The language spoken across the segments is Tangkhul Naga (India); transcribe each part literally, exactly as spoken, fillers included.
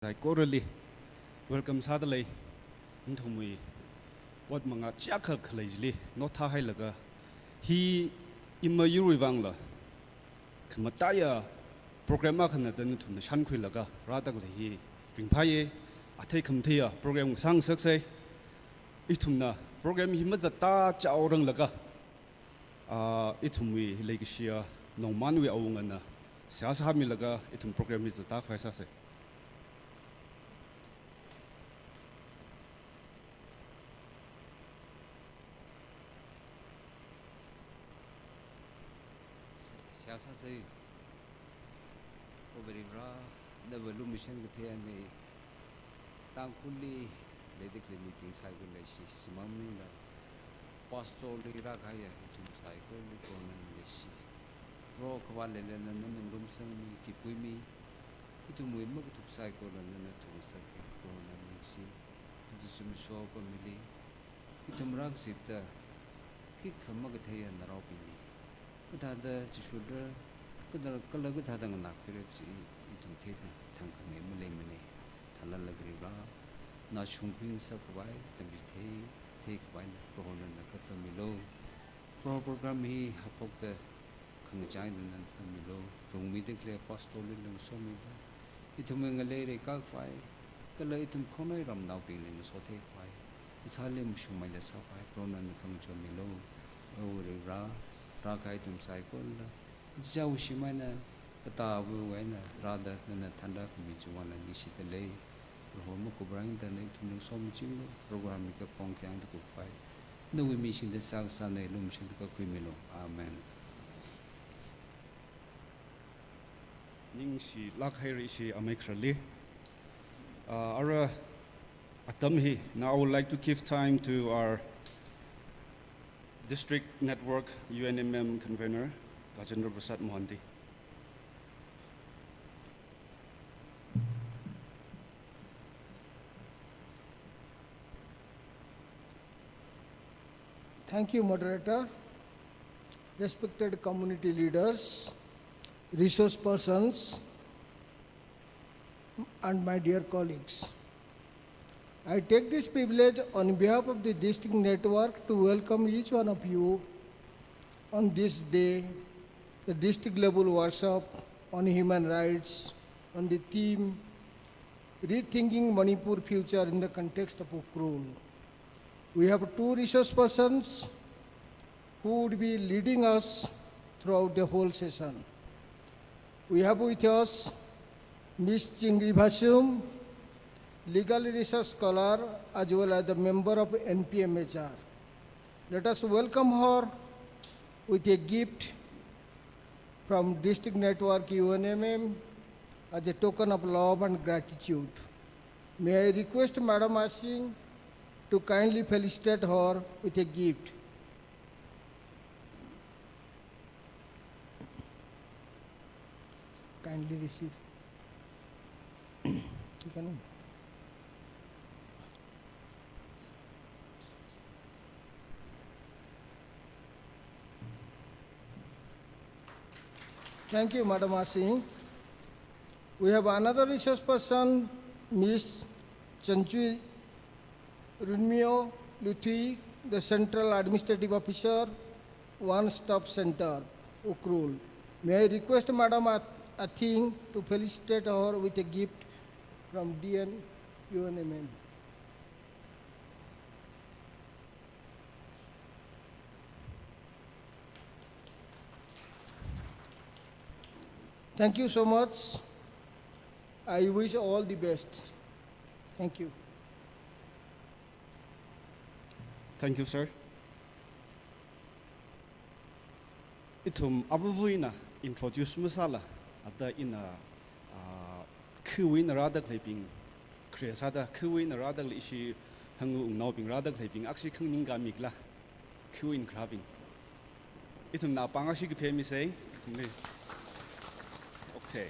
saikorali welcome sādalei. Nathumwui ot mangā chiyākha khalei chili notha hailaga, hi ima yurwui vangla khamataiya program akhana da nathumna shānkhuilaga rādalei hi ringphāya. Athei khamatheiya program sāngasaksei. Ithumna program hi mazatta chaoranglaga, ah, ithumwui leikashiya Nongmanwui awungana seihā sāmilaga ithum program hi zatta khavai sāsei. Se-, seihā sāsei. O Varivara, nava lumashan kathei ani, Tangkhulli leida khalei mibing saikora leishi, shimān maningla pastor li rākahaiya ithum saikorali Proho nana leishi. Proho khavāt leilala nana ngarumsangmi, chipuimi, ithumwui makathuk saikora nana thungasakki, Proho nana ningshi. Aja zimiksho apamli ithum rākazipta khikha makatheiya naraobingli kathāda chishurra, kathā, kala kathāda nganākpira kaji ithum theida thangkhamei maleimana. Thālala Varivara, na shungkhuingasak khavai, tamchithei theikhavaila Proho nana kazāmilu. Proho program hi haophokta khangachāngda nana sāmilu. Rungmida khalei pastor li ngasomida, ithumwui ngalei reikakhavai, kala ithum khongnai ramnaobingli ngasothei khavai, ishāli mashungmeida sākhavai Proho nana khangachonmilu. O Varivara, rākahai ithum saikorala ichichāwui shim eina, katā avawui eina rāda nana thanrākhami chiwui vangla ningshidalei. Proho makuprang eina ithumli ngasomichinglu, program hi kapong khayāngda kupkhavai nawui ming shingda sākasāna, lumashanlaga khuimilu. Amen. Ningshilāk haira ishi amei khararli. Uh, ara atam hi, now I would like to give time to our District Network U N M M Convener, Gajendra Prasad Mohanty. Thank you, moderator. Respected community leaders, resource persons, and my dear colleagues. I take this privilege on behalf of the district network to welcome each one of you on this day, the district level workshop on human rights, on the theme Rethinking Manipur Future in the Context of Ukhrul. We have two resource persons who would be leading us throughout the whole session. We have with us Miss Chingri Bhashum, legal research scholar as well as the member of N P M H R. Let us welcome her with a gift from District Network U N M M as a token of love and gratitude. May I request Madam Asing to kindly felicitate her with a gift. Kindly receive. You can. Thank you, Madam Asing. We have another resource person, Miss Chanchui Runmyo Luthui, the Central Administrative Officer, One Stop Center, Ukhrul. May I request Madam At-, Athing to felicitate her with a gift from D N U N M M. Thank you so much. I wish all the best. Thank you. Thank you, sir. Ithum avavui eina introduce masāla, ata ina, ah, khiwui eina rāda khaleibing, khare sāda khiwui eina rāda khalei ishi hangu wungnaobing rāda khaleibing akhashi khanganingkāmikhala, khiwui eina kharābing. Ithumna apāng akhashi kaphā misei, ithumli. Okay.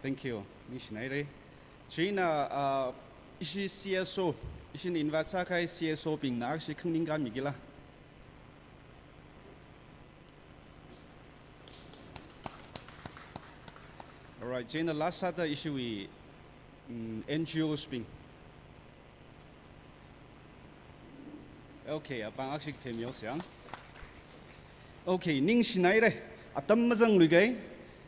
Thank you. Ningshinaira. Chieina, ah, ishi C S O, ishina invite sākahai C S O bingna akhashi khanganingkāmikhala. Alright, chieina last sāda ishiwui Mm, N G Os bing. Okay, apāng akshik themyo siang. Okay, ningshinaire. Atam mazangluigai.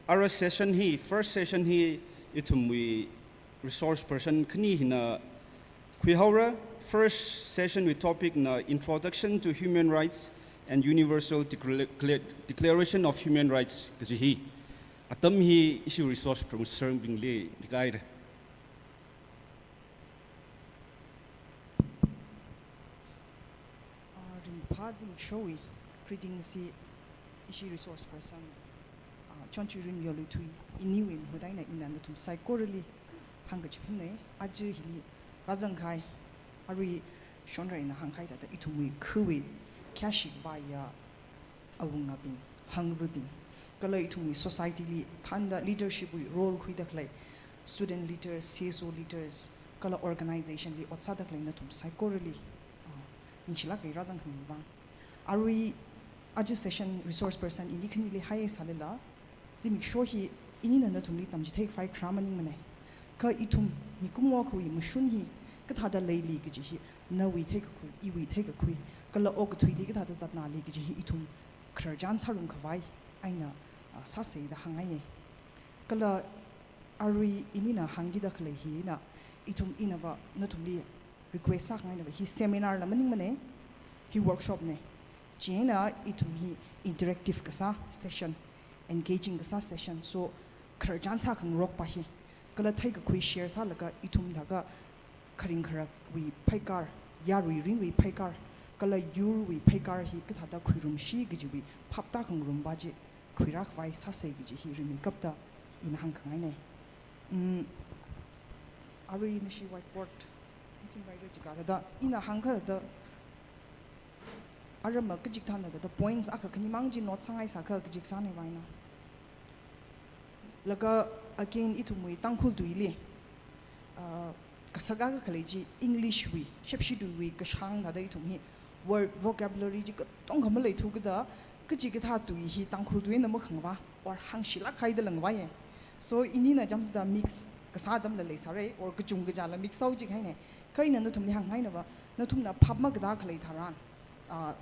Ara session hi, first session hi ithumwui resource person khani hina khuihaora. First session wui topic na Introduction to Human Rights and Universal Decla-, Decla-, Declaration of Human Rights kaji hi. Atam hi ishi resource person bingli mikaire. Ah, ringphā zimikshowui greetings hi ishi resource person, ah, Chonchuirin Yolluithui, iniwui mahut eina ina nathum saikorali hāngkachiphunne. Aja hili rāzangkahai, arui Shonrei eina hāngkahai thāda ithumwui khawui khayāshi vāya awungabing, hangvabing, kala ithumwui society li thānda leadership wui role khuida khalei student leaders, C S O leaders, kala organization li ot sāda khalei nathum saikorali, ah, ningshilāk kahai rāzangkhami vang. Arui aja session resource person ini khanili haisalala, zimiksho hi inina nathumli tamchitheikhavai kharā maningmane. Kha ithum mikumo akhawui mashun hi kathāda leili kaji hi nawui theikakhui, iwui theikakhui, kala okathuili kathāda zatnali kaji hi ithum khararchan sārumkhavai eina, ah, sāsei da hāngngaiye. Kala arui inina hāngkida khalei hina, ithum inava nathumli request sākhangainava hi seminar la maningmane, hi workshop ne. Chieina ithum hi interactive kasā session, engaging kasā session, so khararchan sākhangarokpa hi, kala theikakhui share sālaga ithum thākha kharing kharakwui pheikar, yarui ringwui pheikar, kala yurwui pheikar hi kathāda khuirumshi kajiwui phap tākhangarumpa chi khuirākhavai sāsei kaji hi rimeikapta ina hāngkhangaine. Mm, arui nashi whiteboard, missing by jika thāda, ina hāngkha thāda, arama kachikathāna thāda points akha khanimang chi note sāngaisākha kachikasāne vaina. Laga again ithumwui Tangkhul tuili, ah, kasak akha khalei chi English wui, shepshi tuiwui kashāng thāda ithum hi word vocabulary chi katongkha maleithu kida, kachikathā tui hi Tangkhul tuina makhangva, or hāngshilāk kahai da langvaiye. So inina chāmsāda mix kasā atamla leisāre, or kachungkha chila mix sāhaoji kahaine. Kha ina nathumli hānghainava, nathumna phap makatā khalei tharan, ah,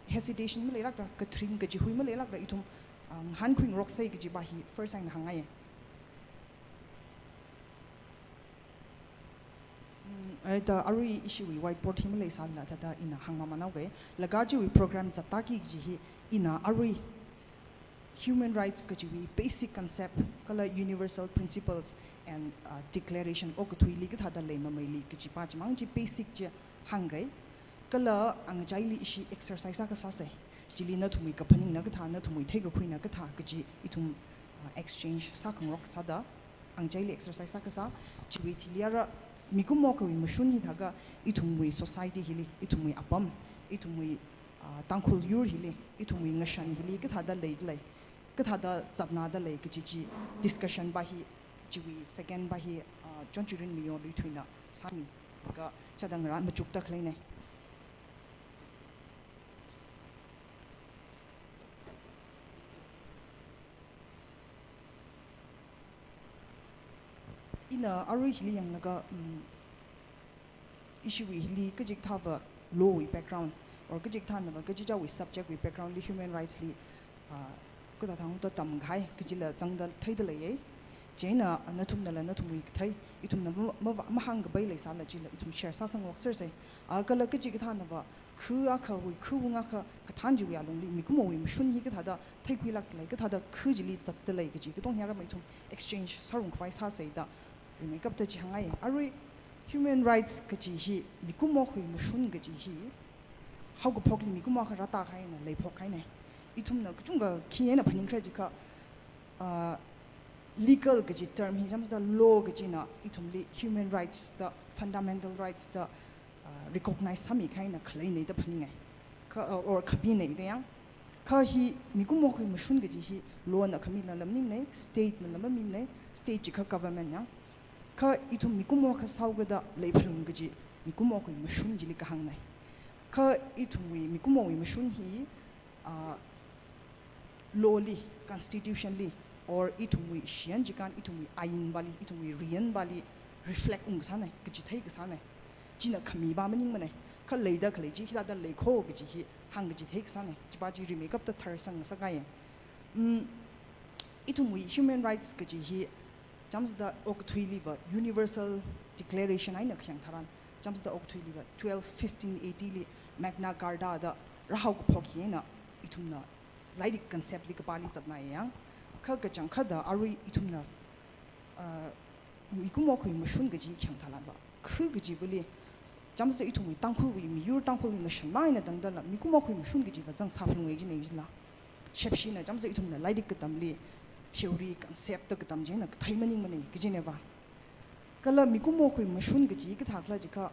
hesitation maleilākla, katharin kachihui maleilākla, ithum, ah, ngahānkhuingaroksei kajipa hi first eina hāngngaiye. Mm, eh, thāda arui ishiwui whiteboard hi maleisālala thāda ina hāngmamānhaoke. Laga chiwui program zattāki kaji hi ina arui human rights kajiwui basic concept, kala universal principles and, uh, declaration okathuili kathāda leimameili kajipa chimang chi basic chi hāngke. Kala angachaili ishi exercise akha sāsei. Chili nathumwui kaphaningna kathā, nathumwui theikakhuina kathā kaji ithum, uh, exchange sākhangarok sāda, angachaili exercise akha sā, chiwui thili ara mikumo akhawui mashun hi thākha ithumwui society hili, ithumwui apam, ithumwui, ah, Tangkhul yur hili, ithumwui ngashan hili kathāda leidalei, kathāda zatnadalei kaji chi discussion pa hi, chiwui second pa hi, ah, Chonchuirinmi Yolluithuina sāmi, laga chāda ngarā machukda khaleine. Ina arui hili yanglaga, mm, ishiwui hili kachikathāva law wui background, or kachikathānava kachichāwui subject wui background li human rights li, ah, kathāda hāngda tamkahai kajila zangda theida leiye. Chieina nathumnala nathumwui kathei, ithumna ma, ma, mahāngkapai leisālala chila ithum share sāsangngaroksersei. Ah, kala kachikathānava kha akhawui, khawung akha kathān chiwui alungli mikumowui mashun hi kathāda theikhuilākdalei, kathāda kha chili zatdalei kaji katong hi ara ithum exchange sārumkhavai sāsei da rimeikapta chi hāngngaiye. Arui human rights kaji hi, mikumo akhawui mashun kaji hi haokaphokli mikumo akha rātākahaina, leiphokkahaine. Ithumna kachungkha khi eina phaningkhala jiakha, ah, legal kaji term hi chāmsāda law kajina ithumli human rights da, fundamental rights da, ah, recognize sāmikahaina khaleinei da phaninge. Kha, ah, or khaminei da yang. Kha hi mikumo akhawui mashun kaji hi law na khamilala maningnei, state nala maminei, state jiakha government yang. Kha ithum mikumo akha sāhaokida leiphalung kaji mikumo akhawui mashun chili kahāngnei. Kha ithumwui mikumowui mashun hi, ah, law li, constitution li, or ithumwui shiyan chikān, ithumwui ain pali, ithumwui riyan pali reflect ungkasāna, kachithei kasāna. China khami pa maningmana. Kha leida khalei chi hithāda leikho kaji hi hāngkachithei kasāna. Chipa chi rimeikapta tharsang ngasakngaiya. Mm, ithumwui human rights kaji hi, chāmsāda okathuiliva universal declaration eina khayang tharan, chāmsāda okathuiliva twelve fifteen A D li Magna Carta da rāhaokaphok hi eina ithumna lairik concept li kapāli zatnai yang. Kha kachangkhatta arui ithumna, uh, mikumo akhui mashun kaji khayang tharanva, khu kajivali, chāmsāda ithumwui Tangkhulwui miyur, Tangkhulwui ngashan mei eina tangdala mikumo akhui mashun kajiva zangsāphalunga kajina jila. Shepshina chāmsāda ithumna lairik katamli theory, concept da katam chieina kathei maningmana kajinava. Kala mikumo akhui mashun kaji kathākhala jiakha,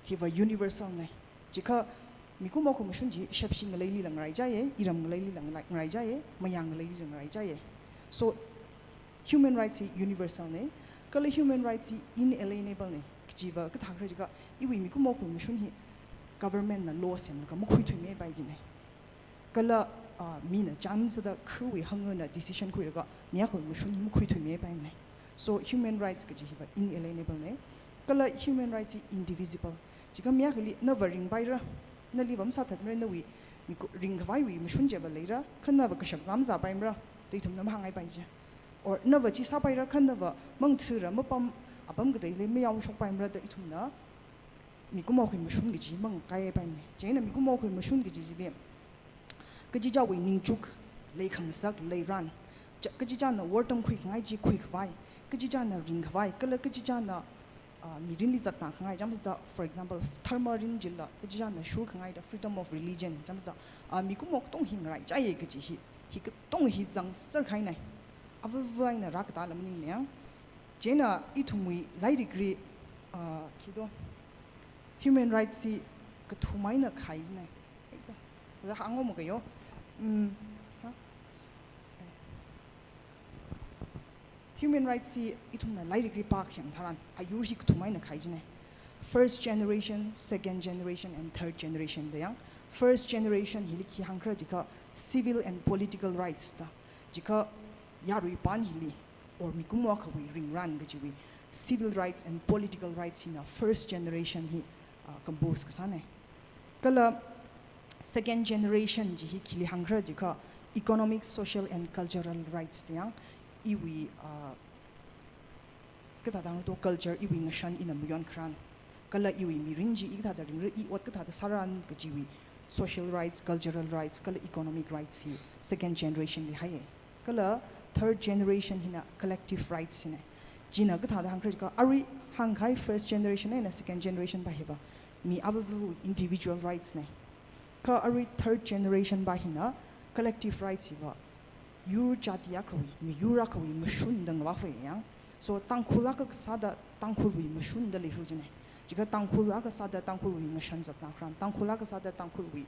hiva universal na. Jiakha mikumo akhui mashun chi Shepshi ngaleilila ngaraichāya, iram ngaleilila ngalai-, ngaraichāya, mayang ngaleilila ngaraichāya. So, human rights hi universal na. Kala human rights hi inalienable na. Kajiva kathākhala jiakha, iwui mikumo akhui mashun hi government na law semlaga makhuithuimepaiki na. Kala, ah, mina chāmsāda khuiwui hangna decision khuilaga mi akhui mashun hi makhuithuimepaimana. So human rights kaji hiva inalienable na. Kala human rights hi indivisible. Jiakha mi akhali nava ringpaira, nali pamsāthatmara, nawui miku-, ringkhavaiwui mashun chiva leira, kha nava kashak zam zāpaimara da ithumna mahāngngaipaicha. Or nava chi sāpaira, kha nava mangthura, mapam, apam kateili mayaoshokpaimara da ithumna mikumo akhui mashun kaji mangkaipaimana. Chieina mikumo akhui mashun kaji chili kachichāwui ningchuk, leikhangasak, leiran, cha-, kachichāna wortam khuikhangai chi khuikhavai, kachichāna ringkhavai, kala kachichāna, ah, mirinli zatnakhangai, chāmsāda, for example, dharma rin chila kachichāna shurkhangai da freedom of religion, chāmsāda, ah, mikumo katonga hi ngaraichāya kaji hi, hi katonga hi zangserkahaina. Avāva eina rākatala maningmana. Chieina ithumwui lairikli, ah, khi do, human rights hi kathum eina khai jina. Eita, kaja hāngo makayo. Mm, ha? Human rights hi ithumna lairikli pākhayang tharan, ayur hi kathum eina khai jina. First generation, second generation, and third generation da yang. First generation hili khi hāngkhala jiakha civil and political rights da. Jiakha yaruipan hili, or mikumo akhawui ringran kajiwui civil rights and political rights hina first generation hi, ah, compose kasāna. Kala second generation chi hi khili hāngkhala jiakha economic, social and cultural rights da yang, iwui, ah, kathāda hāngto, culture, iwui ngashan ina mayonkharan, kala iwui mirin chi i kathāda ringra, i ot kathāda sāran kajiwui social rights, cultural rights, kala economic rights hi second generation li haiya. Kala third generation hina collective rights hina. China kathāda hāngkhala jiakha, arui hāngkahai first generation eina second generation pa hiva mi avāva individual rights na. Kha arui third generation pa hina collective rights hiva yur jati akhawui, miyur akhawui mashun da ngavākhavai yang. So Tangkhul akha sāda Tangkhulwui mashun da leifuk jina. Jiakha Tangkhul akha sāda Tangkhulwui ngashan zatnakharan, Tangkhul akha sāda Tangkhulwui,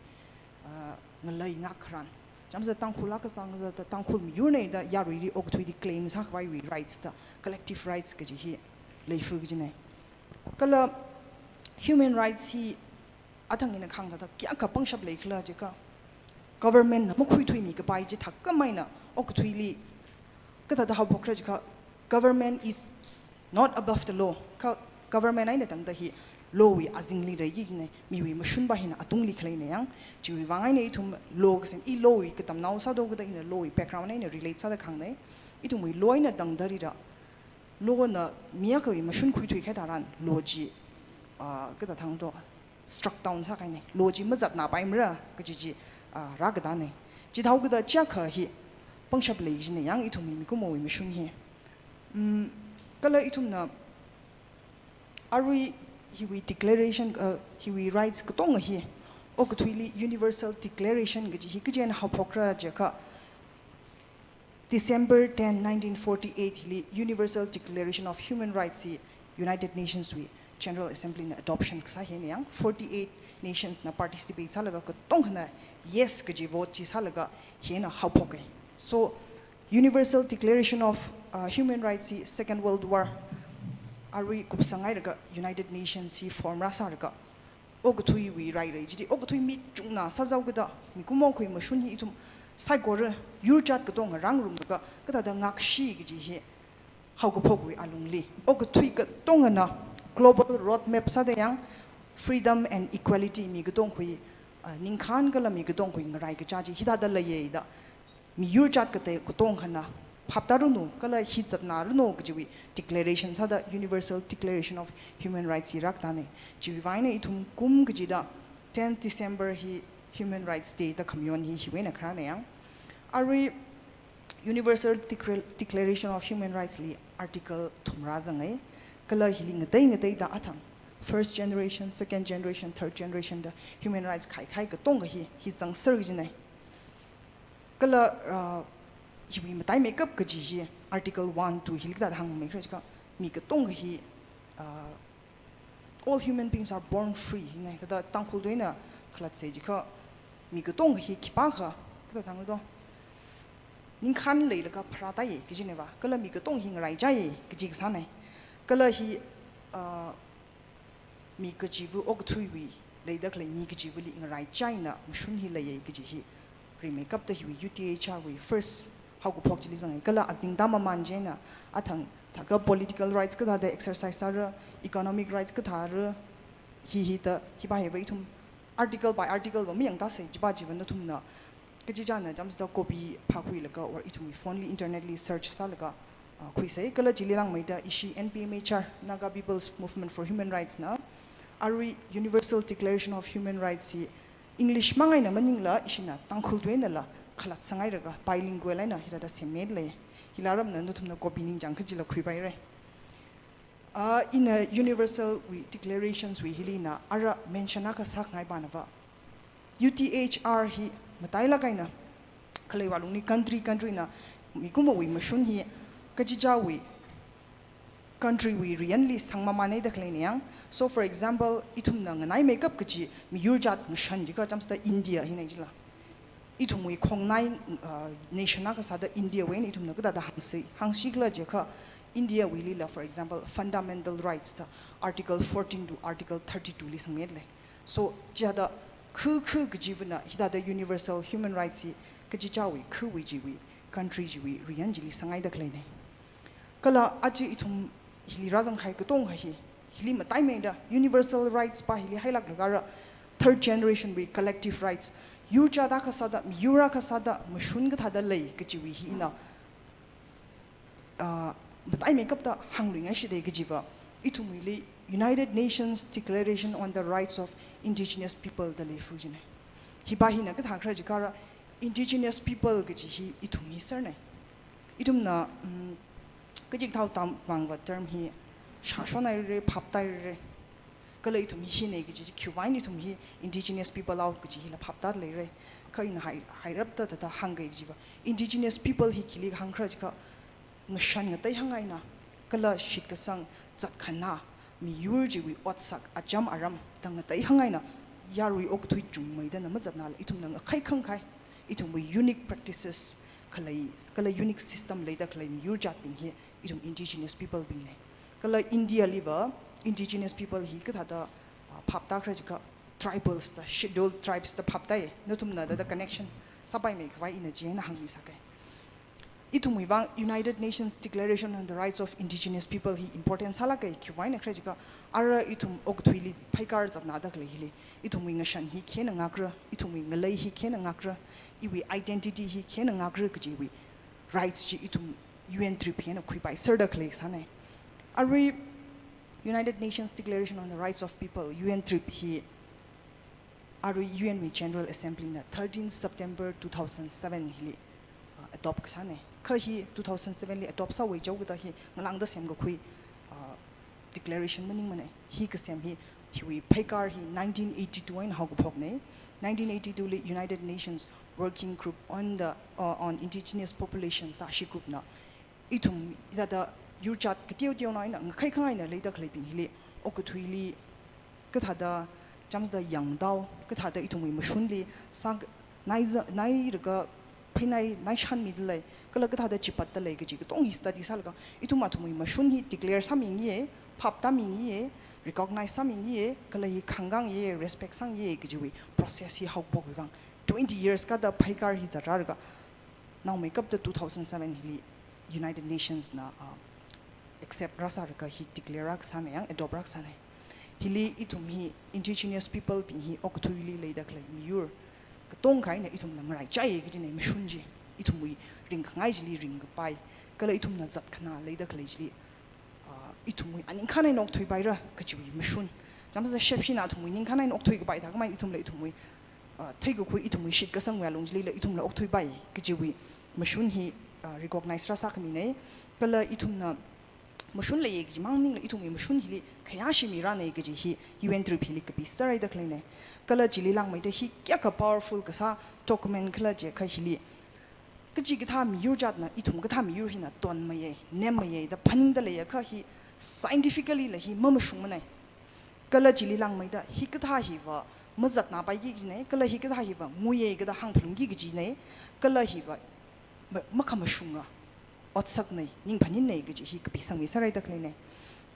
ah, ngalei ngakkharan, chāmsāda Tangkhul akha sāda Tangkhul miyurna da yaruili okathuili claim sākhavaiwui rights da, collective rights kaji hi leifuk jina. Kala human rights hi athang ina khangda da kayākha pangshap leikhala jiakha, government na makhuithuimi kapai chi thākhamei eina okathuili kathāda haophokra jiakha, government is not above the law. Kha government eina tangda hi law wui azingli leiki jina, miwui mashun pa hina atungli khaleina yang. Chiwui vang eina ithum law kasem, i law wui katamnao sāda kida ina law wui background eina relate sāda khangna. Ithumwui law eina tangda rida, law na mi akhawui mashun khuithui kahai tharan law chi, ah, kathāda hāngto, struck down sākahaina. Law chi mazatnapaimara kaji chi, ah, rākatana. Chithāhaokida chiakha hi pangshap lei jina yang ithumwui mikumowui mashun hi. Mm, kala ithumna arui hiwui declaration, ah, hiwui rights katonga hi okathuili Universal Declaration kaji hi kachi eina haophokra jiakha, December ten, nineteen forty-eight hili Universal Declaration of Human Rights hi United Nations wui General Assembly na adoption kasā hina yang, forty-eight nations na participate sālaga katongkhana yes kaji vote chi sālaga hina haophoka. So Universal Declaration of, uh, Human Rights hi Second World War arui kupsang hailaga United Nations hi form rāsālaga okathuiwui rai rai chili, okathui mi chungna sāzao kida, mikumo akhawui mashun hi ithum saikora yur jat katonga rāngarumlaga kathāda ngakshi kaji hi Haokaphokwui alungli okathui katongana global roadmap sāda yang, freedom and equality, mi katongkhui, uh, ningkhān kala mi katongkhui ngarai kachā chi hithāda leiya da, miyur jat katei katongkhana phaptāranu kala hi zatnāranu kajiwui declaration sāda Universal Declaration of Human Rights hi rākatane. Chiwui vang eina ithum kum kachida tenth December hi Human Rights Day da khamayon hi hiwui eina kharāna yang. Arui Universal Decra-, Declaration of Human Rights li article thumrā zangai. Kala hili ngatei ngateida athang first generation, second generation, third generation da human rights khai khai katonga hi, hi zangser kajinai. Kala, uh, hiwui mataimeikap kaji hi article one, two hili kathāda hāngmei khala jiakha, mi katonga hi, uh, all human beings are born free, hina. Thāda Tangkhul tuina khalatsei jiakha, mi katonga hi khipākha, kathāda hāngdo, ningkhān leilaga pharātāya kajinava, kala mi katonga hi ngaraichāya kaji kasānai. Kala hi, uh, mi kachiva okathuiwui leida khalei mi kachivali ngaraichā eina mashun hi leiya kaji hi rimeikapta hiwui U T H R wui first haokaphok chili zangai. Kala azingda mamān chieina athang thākha political rights kathāda exercise sāra, economic rights kathāra, hi hithā, hiva hiva ithum article by article va mayangtāsei, chiva chiva nathumna kachichāna chāmsāda copy phākhuilaga or ithumwui phone li, internet li search sālaga, uh, khuisei. Kala chili langmeida ishi N P M H R, Naga People's Movement for Human Rights na arui Universal Declaration of Human Rights hi English mang eina maningla ishina Tangkhul tuinala khalat sāngairaga bilingual eina hithāda semmeilei. Hila ramna nathumna copy ningchāng kachila khuipaira. Uh, ina Universal wui declarations wui hilina ara mention akha sākhangai panava, U T H R hi matailāk eina khaleiwui alungli country country na mikumowui mashun hi kachichāwui country wui riyanli sangmamānei da khaleina yang. So for example, ithumna nganaimeikap kaji miyur jat ngashan jiakha chāmsāda India hina jila. Ithumwui khongnai, uh, nation akha sāda India wui eina ithumna kathāda hāngsi, hāngsi khala jiakha, India wuilila, for example, fundamental rights da article fourteen to article thirty-two li sangmeilei. So, chithāda khu khu kachivana hithāda universal human rights hi kachichāwui, khuwui chiwui, country chiwui riyan chili sāngaida khaleinei. Kala aja ithum hili rāzangkahai katonga hi, hili mataimeida universal rights pa hili hailāklaga ara third generation wui collective rights, yur jat akha sāda, miyur akha sāda mashun kathāda lei kajiwui hi ina, ah, mataimeikapta hāngluingaishida kajiva, ithumwuili United Nations Declaration on the Rights of Indigenous People da leifu jinei. Hiva hina kathā khala jiakha ara indigenous people kaji hi ithum hi sernei. Ithumna, mm, kachikathā atam vangva term hi shāshonhaira, phaptāhaira. Kala ithum hi hinei kaji chi khiwui vang ithum hi indigenous people hao kaji hila phaptā leira. Kha ina hai, hairapta thāda hāngkahai kajiva, indigenous people hi khili hāng khala jiakha, ngashan ngatei hāngngaina, kala shitkasang, zatkhanā, miyur chiwui otsak, acham aram da ngatei hāngngaina, yarui okathui chungmeida na mazatnala ithumna ngakhai khangkhai, ithumwui unique practices khalei, kala unique system leida khalei miyur jatbing hi ithum indigenous people bingnei. Kala India liva indigenous people hi kathāda, ah, phaptā khala jiakha tribals da, scheduled tribes da phaptāya. Nathumna thāda connection sāpaimei khavai ina chieina hāngmisākei. Ithumwui vang United Nations Declaration on the Rights of Indigenous People hi important sālāka khiwui vang khala jiakha, ara ithum okathuili phaikar zatnada khalei hili, ithumwui ngashan hi khina ngakra, ithumwui ngalei hi khina ngakra, iwui identity hi khina ngakra kajiwui rights chi ithum U N trip hina khuipai serda khalei sānei. Arui United Nations Declaration on the Rights of People, U N trip hi arui U N wui General Assembly na thirteen September two thousand seven hili, uh, adopt kasānei. Kha hi two thousand seven li adopt sāwui chaokida hi ngalāngda semkakhui, uh, declaration maningmanei. Hi kasem hi, hiwui phaikar hi nineteen eighty-two eina haokaphoknei. Nineteen eighty-two li United Nations Working Group on the, uh, on Indigenous Populations da ashi group na ithum hithāda yur jat kateo teona eina ngakhai khangkhai eina leida khaleibing hili, okathuili kathāda chāmsāda yangdao, kathāda ithumwui mashunli sāngai za-, nai raga phainai, naishanmida lei, kala kathāda chipatda lei kaji katonga hi study sālaga, ithum athumwui mashun hi declare sāmingiya, phaptāmingiya, recognize sāmingiya, kala hi khangkāngiya, respect sāngiya kajiwui process hi haophok vang twenty years kathāda phaikar hi zatrālaga, naomeikapta two thousand seven hili United Nations na, uh, accept rāsālaga hi declare rākasāna yang, adopt rākasāna. Hili ithum hi indigenous people bing hi okathuili leida khalei miyur katonga eina ithumna ngaraichai kajina mashun chi. Ithumwui ringkhangai chili ringkapai, kala ithumna zatkhanā leida khalei chili, ah, ithumwui aningkhan eina okthuipaira kajiwui mashun. Chāmsāda shepshina athumwui ningkhan eina okthuikapai thākhamei ithumla ithumwui, ah, theikakhui ithumwui shitkasangwui alung chilila ithumla okthuipai kajiwui mashun hi, ah, recognize rāsākhamina. Kala ithumna mashun leiya kaji mang maningla ithumwui mashun hili khayāshi mirana kaji hi U N trip hili kapisāra da khaleina. Kala chili langmeida hi kayākha powerful kasā document khala jiakha hili kachikathā miyur jatna ithum kathā miyur hina tonmeiya, nemmeiya da phaningda leiakha hi scientifically la hi mamashungmana. Kala chili langmeida hikathā hiva mazatnapaiki kajina, kala hikathā hiva nguiya kada hāngphalungki kajina, kala hiva ma-, makhamashunga otsakna, ningphaninna kaji hi kapisangmisāra da khaleina.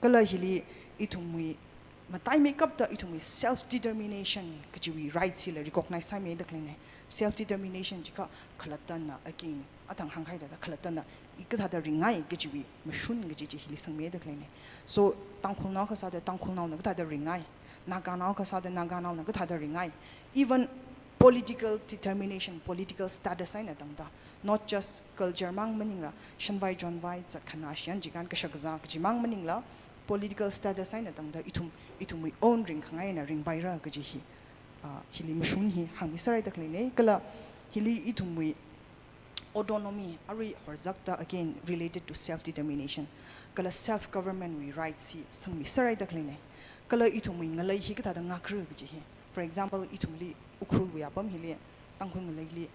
Kala hili ithumwui mataimeikapta ithumwui self determination kajiwui rights hila recognize sāmida khaleina. Self determination jiakha khalattana, again, athang hānghaida da khalattana i kathāda ringngai kajiwui mashun kaji chi hili sangmida khaleina. So, Tangkhulnao kasāda Tangkhulnaona kathāda ringngai, Naganao kasāda Naganaona kathāda ringngai, even political determination, political status eina tangda, not just culture mang maningla, shanvai chonvai, zatkhanā shiyan chikān kashakazā kaji mang maningla, political status eina tangda ithum, ithumwui own ringkhangai eina ringpaira kaji hi, ah, hili mashun hi hāngmisāra da khaleina. Kala hili ithumwui autonomy, arui horzakta again related to self determination, kala self government wui rights hi sangmisāra da khaleina. Kala ithumwui ngalei hi kathāda ngakra kaji hi. For example, ithumli Ukhrulwui apam hili, Tangkhul ngaleili,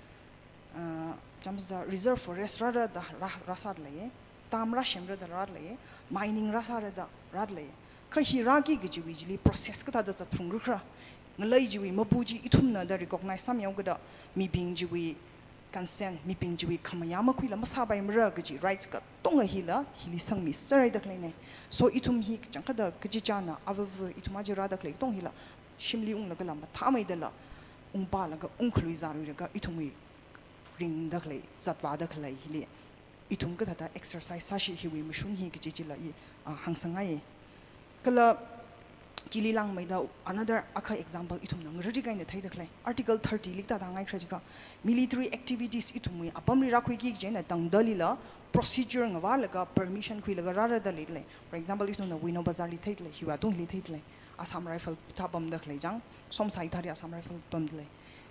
ah, chāmsāda reserve forest rāra da rā, rāsāda leiya, dam rāsemra da rāda leiya, mining rāsāra da rāda leiya. Kha hi rāki kajiwui chili process kathāda zatphalungra khala, ngalei chiwui mapu chi ithumna da recognize sāmihaokida, mibing chiwui consent, mibing chiwui khamayā makhuila masāpaimara kaji rights katonga hila hili sangmisāra da khaleina. So ithum hi kachangkhatta kachichāna avava ithum aja rāda khalei katong hila shimli unglagala mathāmeidala ungpālaga ungkhaluizāluilaga ithumwui ringda khalei, zatvāda khalei hili ithum kathāda exercise sāshi hiwui mashun hi kaji chila i, ah, hāngsangngai. Kala chili langmeida another akha example ithumna ngararika eina theida khalei, Article thirty li kathāda hāngngaikhala jiakha, military activities ithumwui apamli rākhuiki kaji eina tangdalila procedure ngavālaga permission khuilaga rāra da leida lei. For example, ithumna Wino Bazar li theida lei, hiwui atungli theida lei, Assam Rifle thā pamda khalei chang, Somsa hithāli Assam Rifle pamda lei.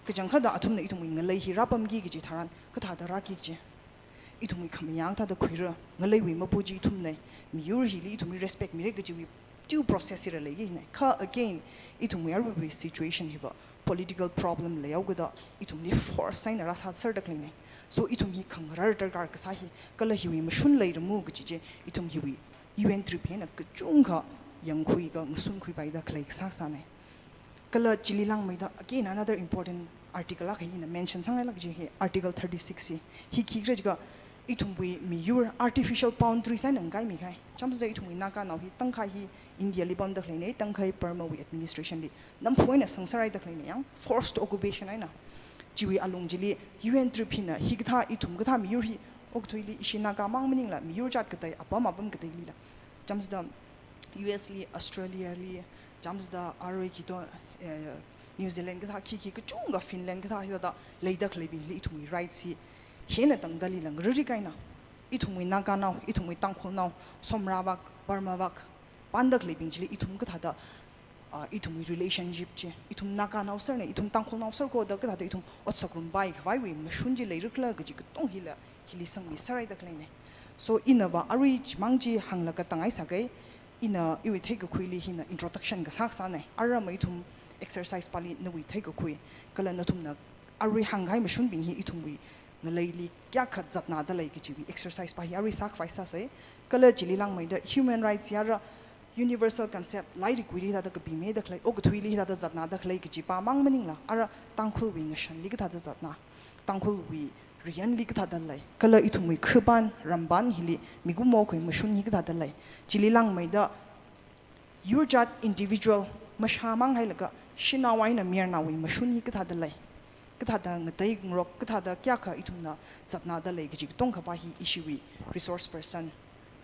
Kachangkhatta athumna ithumwui ngalei hi rāpamki kaji tharan kathāda rāki kaji, ithumwui khamayā kathāda khuira, ngaleiwui mapu chi ithumna, miyur hili ithumli respect mira kajiwui due process hila leikina. Kha again, ithumwui aruiwui situation hiva political problem leihaokida ithumli force eina rāsāserda khaleina. So ithum hi khangarar darkar kasā hi, kala hiwui mashun leirama kaji chi ithum hiwui U N trip hina kachungkha yangkhuilaga ngasunkhuipaida khalei kasā kasāna. Kala chili langmeida again another important article akha ina mention sāngailāk kaji hi Article thirty-six hi. Hi khikhala jiakha ithumwui miyur artificial boundaries eina ngaimihai. Chāmsāda ithumwui Naganao hi tangkhai hi India li pamda khaleina, tangkhai Burma wui administration li namphu eina sangsārai da khaleina yang, forced occupation eina. Chiwui alung chili U N trip hina hikathā ithum kathā miyur hi okathuili ishi Naga mang maningla miyur jat katei apam apam kateilila, chāmsāda U S li, Australia li, chāmsāda arui kito, eh, New Zealand kathā khikhi kachungkha, Finland kathā hithāda leida khaleibingli ithumwui rights hi hina tangdalila ngararika eina ithumwui Naganao, ithumwui Tangkhulnao, Somra vak, Burma vak panda khaleibing chili ithum kathāda, ah, ithumwui relationship chi, ithum Naganao serna, ithum Tangkhulnao ser koda kathāda ithum otsakrum pai khavaiwui mashun chi leira khala kaji katong hila hili sangmisārai da khaleina. So inava arui chimang chi hānglaga tangai sākei, ina iwui theikakhuili hina introduction kasā kasāna. Ara ma ithum exercise pali nawui theikakhui, kala nathumna arui hāngkahai mashunbing hi ithumwui ngaleili kayākha zatnada lei kajiwui exercise pa hi arui sākhavai sāsei. Kala chili langmeida human rights ya ara universal concept, lairikwuili hithāda kapimida khalei, okathuili hithāda zatnada khalei kaji pa mang maningla, ara Tangkhulwui ngashanli kathāda zatna, Tangkhulwui riyanli kathāda lei, kala ithumwui khapan rampan hili mikumo akhawui mashun hi kathāda lei. Chili langmeida yurjat individual mashāmang hailaga shanao eina mayarnaowui mashun hi kathāda lei, kathāda ngateingarok, kathāda kayākha ithumna zatnada lei kaji katongkha pa hi ishiwui resource person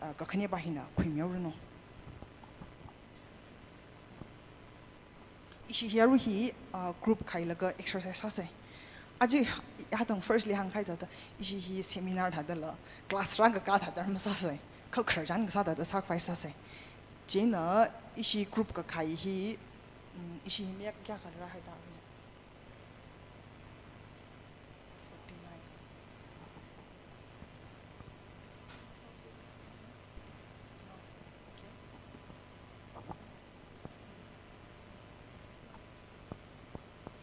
uh, kakhaneba hina khuimihaoranu. Ishi hi arui hi, uh, group khailaga exercise sāsei. Aja hatang firstly hāngkahai thāda, ishi hi seminar thādala, class rākakā thāda masāsei. Kha khararchan kasā thāda sākhavai sāsei. Chieina ishi group kakhai hi, mm, ishi hi mi kayākha rāhaida arui? Forty-nine.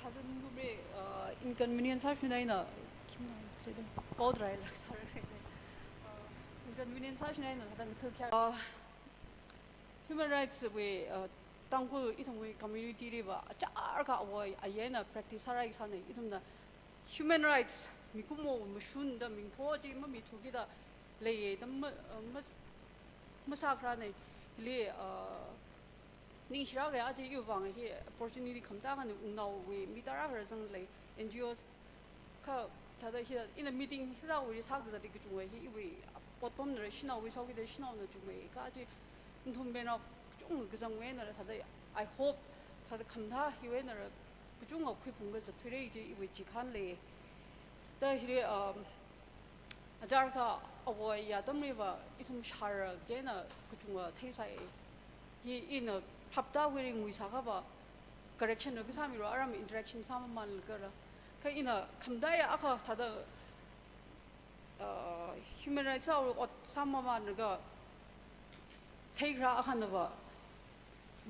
Thāda ningkumre, uh, inconvenience sāshina eina, khimna sāda, pao tharai lāk sāra. Uh, inconvenience sāshina eina thāda ngathā kayā. Uh, human rights wui, uh, Tangkhul ithumwui community liva achārakha ava ayina practice sārai sānei, ithumna human rights, mikumo mashun da mingpho chi mamithu kida leiye da ma, uh, ma, masākharanei. Hili, uh, ningshira kaya aja iwui vang hi opportunity khamathā kani wungnaowui mi tarākha rāzanglei, N G Os kha thāda hi, ina meeting hithāwui sākazat kachungwui hi iwui apotpamnara, shanaowui sākida shanaona chungmei kha aja nathum menao kachungkha kazangwui einara thāda, I hope thāda khamathā hiwui einara kachungkha khuiphung kazat thuirei chi iwui chikhan lei. Da hili, um, achārakha ava aya atamliva ithum shāra kaji eina kachungkha theisai. Hi ina phaptāwui ringwui sākhava correction rā kasāmiro, aram interaction sāmamānlaga rā. Kha ina khamathā aya akha thāda, uh, human rights awui ot sāmamānlaga theikharā akhanava,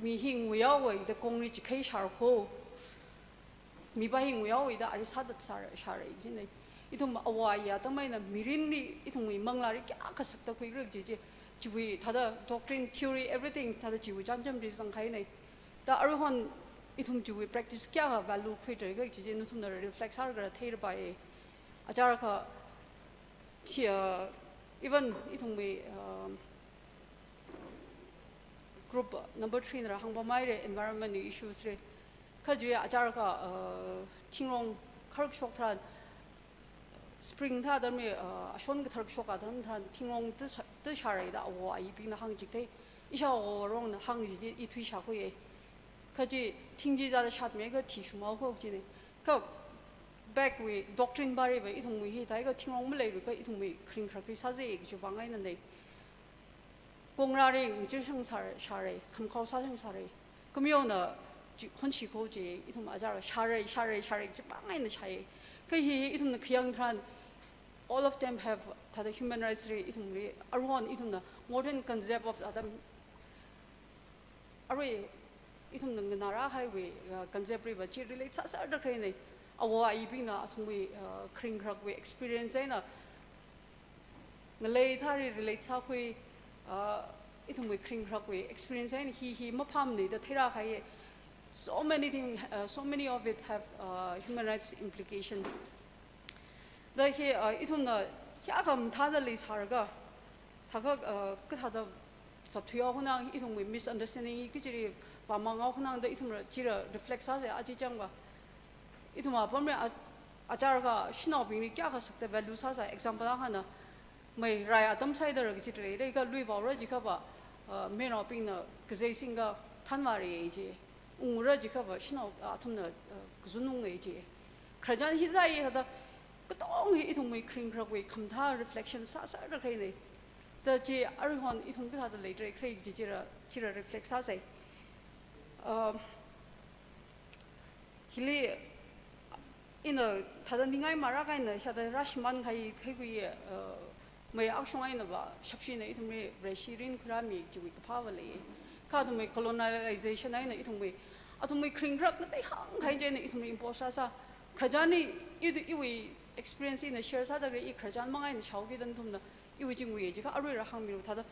mi hi nguihaowa da kongli chikhei shāra kho, mipā hi nguihaowa da ari sāda shāra, shāra jinei. Ithum ava aya atam eina mirinli ithumwui manglāli kayākha sakta khuira kaji chi, chiwui thāda doctrine, theory, everything thāda chiwui chānjamli zangkahainei. Da aruihon ithum chiwui practice kayākha value khuira kaji chi nathumna reflect sālaga theirapai. Achārakha chi, uh, even ithumwui, uh, group number three nara hāngpamhaira, environment issues li. Kha chi achārakha, uh, thingrong kharkshok tharan, spring thāda mi, uh, ashon kathar kashok atam tharan thingrong tu sa-, tu shārai da ava ayibingna hāngchithei. Ishāwo rongna hāngchithei, i thui shākhuiye. Kha chi thing chi zada shatmei kha thi shumao kho jinei. Kha backwui doctrine pāriva ithumwui hithākha thingrong maleilakha ithumwui kharing kharak kri sāzei kaji vang einanei. Kongra ring chi shang sāra, shārai, khamkhao sāshang sārai. Kamiona chi khonshi kho chi ithum achāra shārai, shārai, shārai chi pāngaina shāi. Kha hi ithumna khayang tharan, all of them have thāda human rights li ithumli, aruihon ithumna modern concept of atam, arui ithumna nganārahaiwui, uh, concept liva chi relate sāsāda khaleinei. Ava ayibingna athumwui, uh, kharing kharakwui experience eina ngalei thāli relate sākhui, uh, ithumwui kharing kharakwui experience eina hi hi maphāmnei da theirākahai. So many thing, uh, so many of it have, uh, human rights implication. Da hi, uh, ithumna hiyākha mathāda leisālaga, thākha, uh, kathāda zatthuihaokhanang, ithumwui misunderstanding hi kachili vāmanghaokhanang da ithumla chila reflect sāsei aja changva. Ithum apamli a-, achārakha shanaobingli kayākha sakta value sāsai. Example akhana, mei rai atam sāhaida rā kaji leilei kha lui vaora jikhava, uh, meinaobingna kazei singkha thanvāra ji. Ungra jikhava shanao, uh, athumna, uh, kazun unga ji. Khararchan hithāi thāda, katong hi ithumwui kharing kharakwui khamathā reflection sāsāda khaleinei. Da chi aruihon ithum kathāda leidalei khala chi chila, chila reflect sāsei. Um, hili ina thāda ningai marākahaina, hithāda rāshimānkahai, khaikui, uh, mei akshong einava, shapshina ithumli Vareshi rinkhuirāmi chiwui kaphāva lei. Kha athumwui colonization eina ithumwui, athumwui kharing kharak ngateihāngkahai chieina ithumli impose sāsā. Khararchanli i, iwui experience ina share sāda khalei, i khararchan mang eina shaokida nathumna iwui chi nguiya jiakha aruila hāngmilu thāda,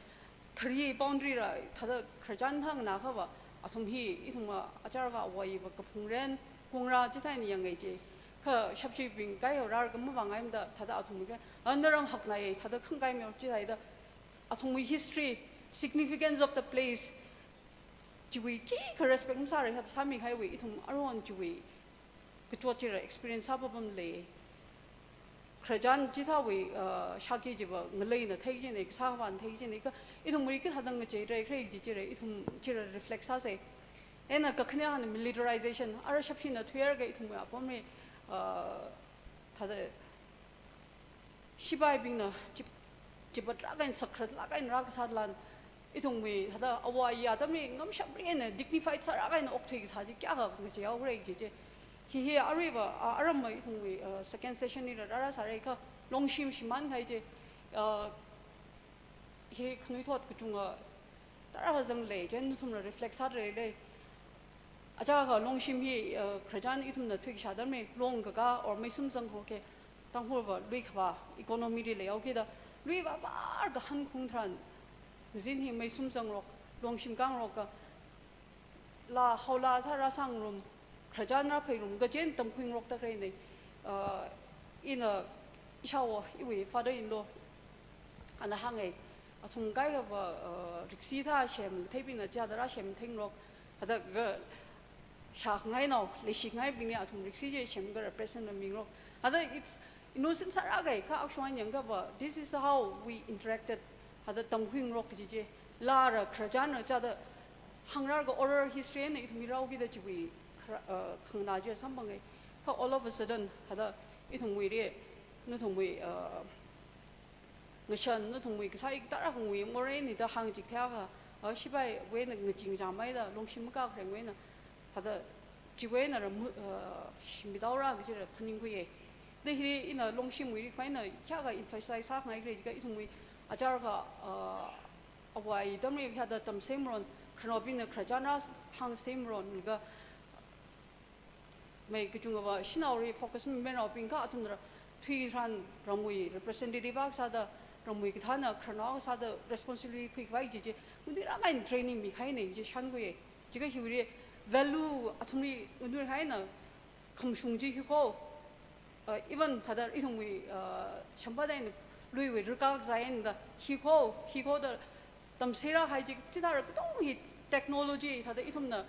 thari boundary la thāda khararchan thang nakhava, athum hi ithumva achārakha ava ayiva kaphungren, kongra chithāi eina yanga ji. Kha shapshibing kaihaora kha mavāngaimada thāda athum kha, "Anaram haknai," thāda khangkaimihaora chithāida, athumwui history, significance of the place, chiwui khikha respect masāra thāda sāmikahaiwui ithum aruihon chiwui kachot chila experience sāpapam lei. khararchan chithāwui, uh, shākhi chiva ngaleina theikajina, kasāvāna theikajina, kha ithumwui kathāda ngacheira, kharei chi chira, ithum chira reflect sāsa. Eina kakhanehān militarization, ara shapshina thuihairaka ithumwui apamli, uh, thāda sipaibingna chip-, chipatrākha eina sakhatratlāk eina rākasālan, ithumwui thāda āwo āyi atamli ngamshapri eina dignified sārākha eina okthui kasā chi kayākha ngacheihaora kaji chi. Hi hi aruiva, a, aramva ithumwui, uh, second session li rārāsāra kha longshim shimānkahai chi, uh, hi khanuithot kachunga tarākha zanglei, chieina nathumla reflect sāda leilei. Achākha longshim hi, uh, khararchan ithumna thuikashā atamli, long kakā or meisum zangkahai, Tangkhulva lui khavā, economy li leihaokida, lui vāvārakha hankhaung tharan, ngazin hi meisum zangrok, longshim kāngarok kha, laa haolaa thā rāsāngarum, khararchan rāphairum, kha chieina tamkhuingarokta khaleinei, uh, ina ishāwo, iwui father in law, ana hāngai, athum kaikhava, uh, riksi thā shem theibingna chithāda rāshem theingarok, thāda kha shākhangainao, leishikhangaibingli athum riksi chi semkha represent mamingarok. Thāda it's innocent sārākahai, kha akshong eina yangkhava, this is how we interacted. Thāda tamkhuingarok kaji chi, laara khararchanra chithāda hāngrarka oral history eina ithum mirāhaokida chiwui khara-, uh, khanganā chi samphangai. Kha all of a sudden, thāda ithumwuili, nathumwui, uh, ngashan, nathumwui kasā ik tarākha ngui morei ni da hāngchik theiakha, a, sipaiwui eina ngaching chāmai da, longshim makākharengwui eina, thāda chiwui eina ra mu-, a, shimbi daora kajira phaningkhuiya. Da hili ina longshimwui ri khuina kayākha emphasize sākhangai khala jiakha ithumwui achārkha, a, āwo āyi atamli hithāda tamsei maron, khararnaobingna khararchan rāhāngsei maron kha, mai kachungkhava shanaoli focus mimei naobing kha athumna thuitharan ramwui representative akha sāda, ramwui kathāna khararnao akha sāda responsibility khuikhavai chi chi, unui rāngai training mikahaina chi shānkhuiya. Jiakha hiwuili value athumli unui haina khamashung chi hiko, uh, even thāda ithumwui, uh, shampha da eina luiwui rikak zai eina da hiko, hiko da tamseirākahai chi, chithāra katonga hi technology thāda ithumna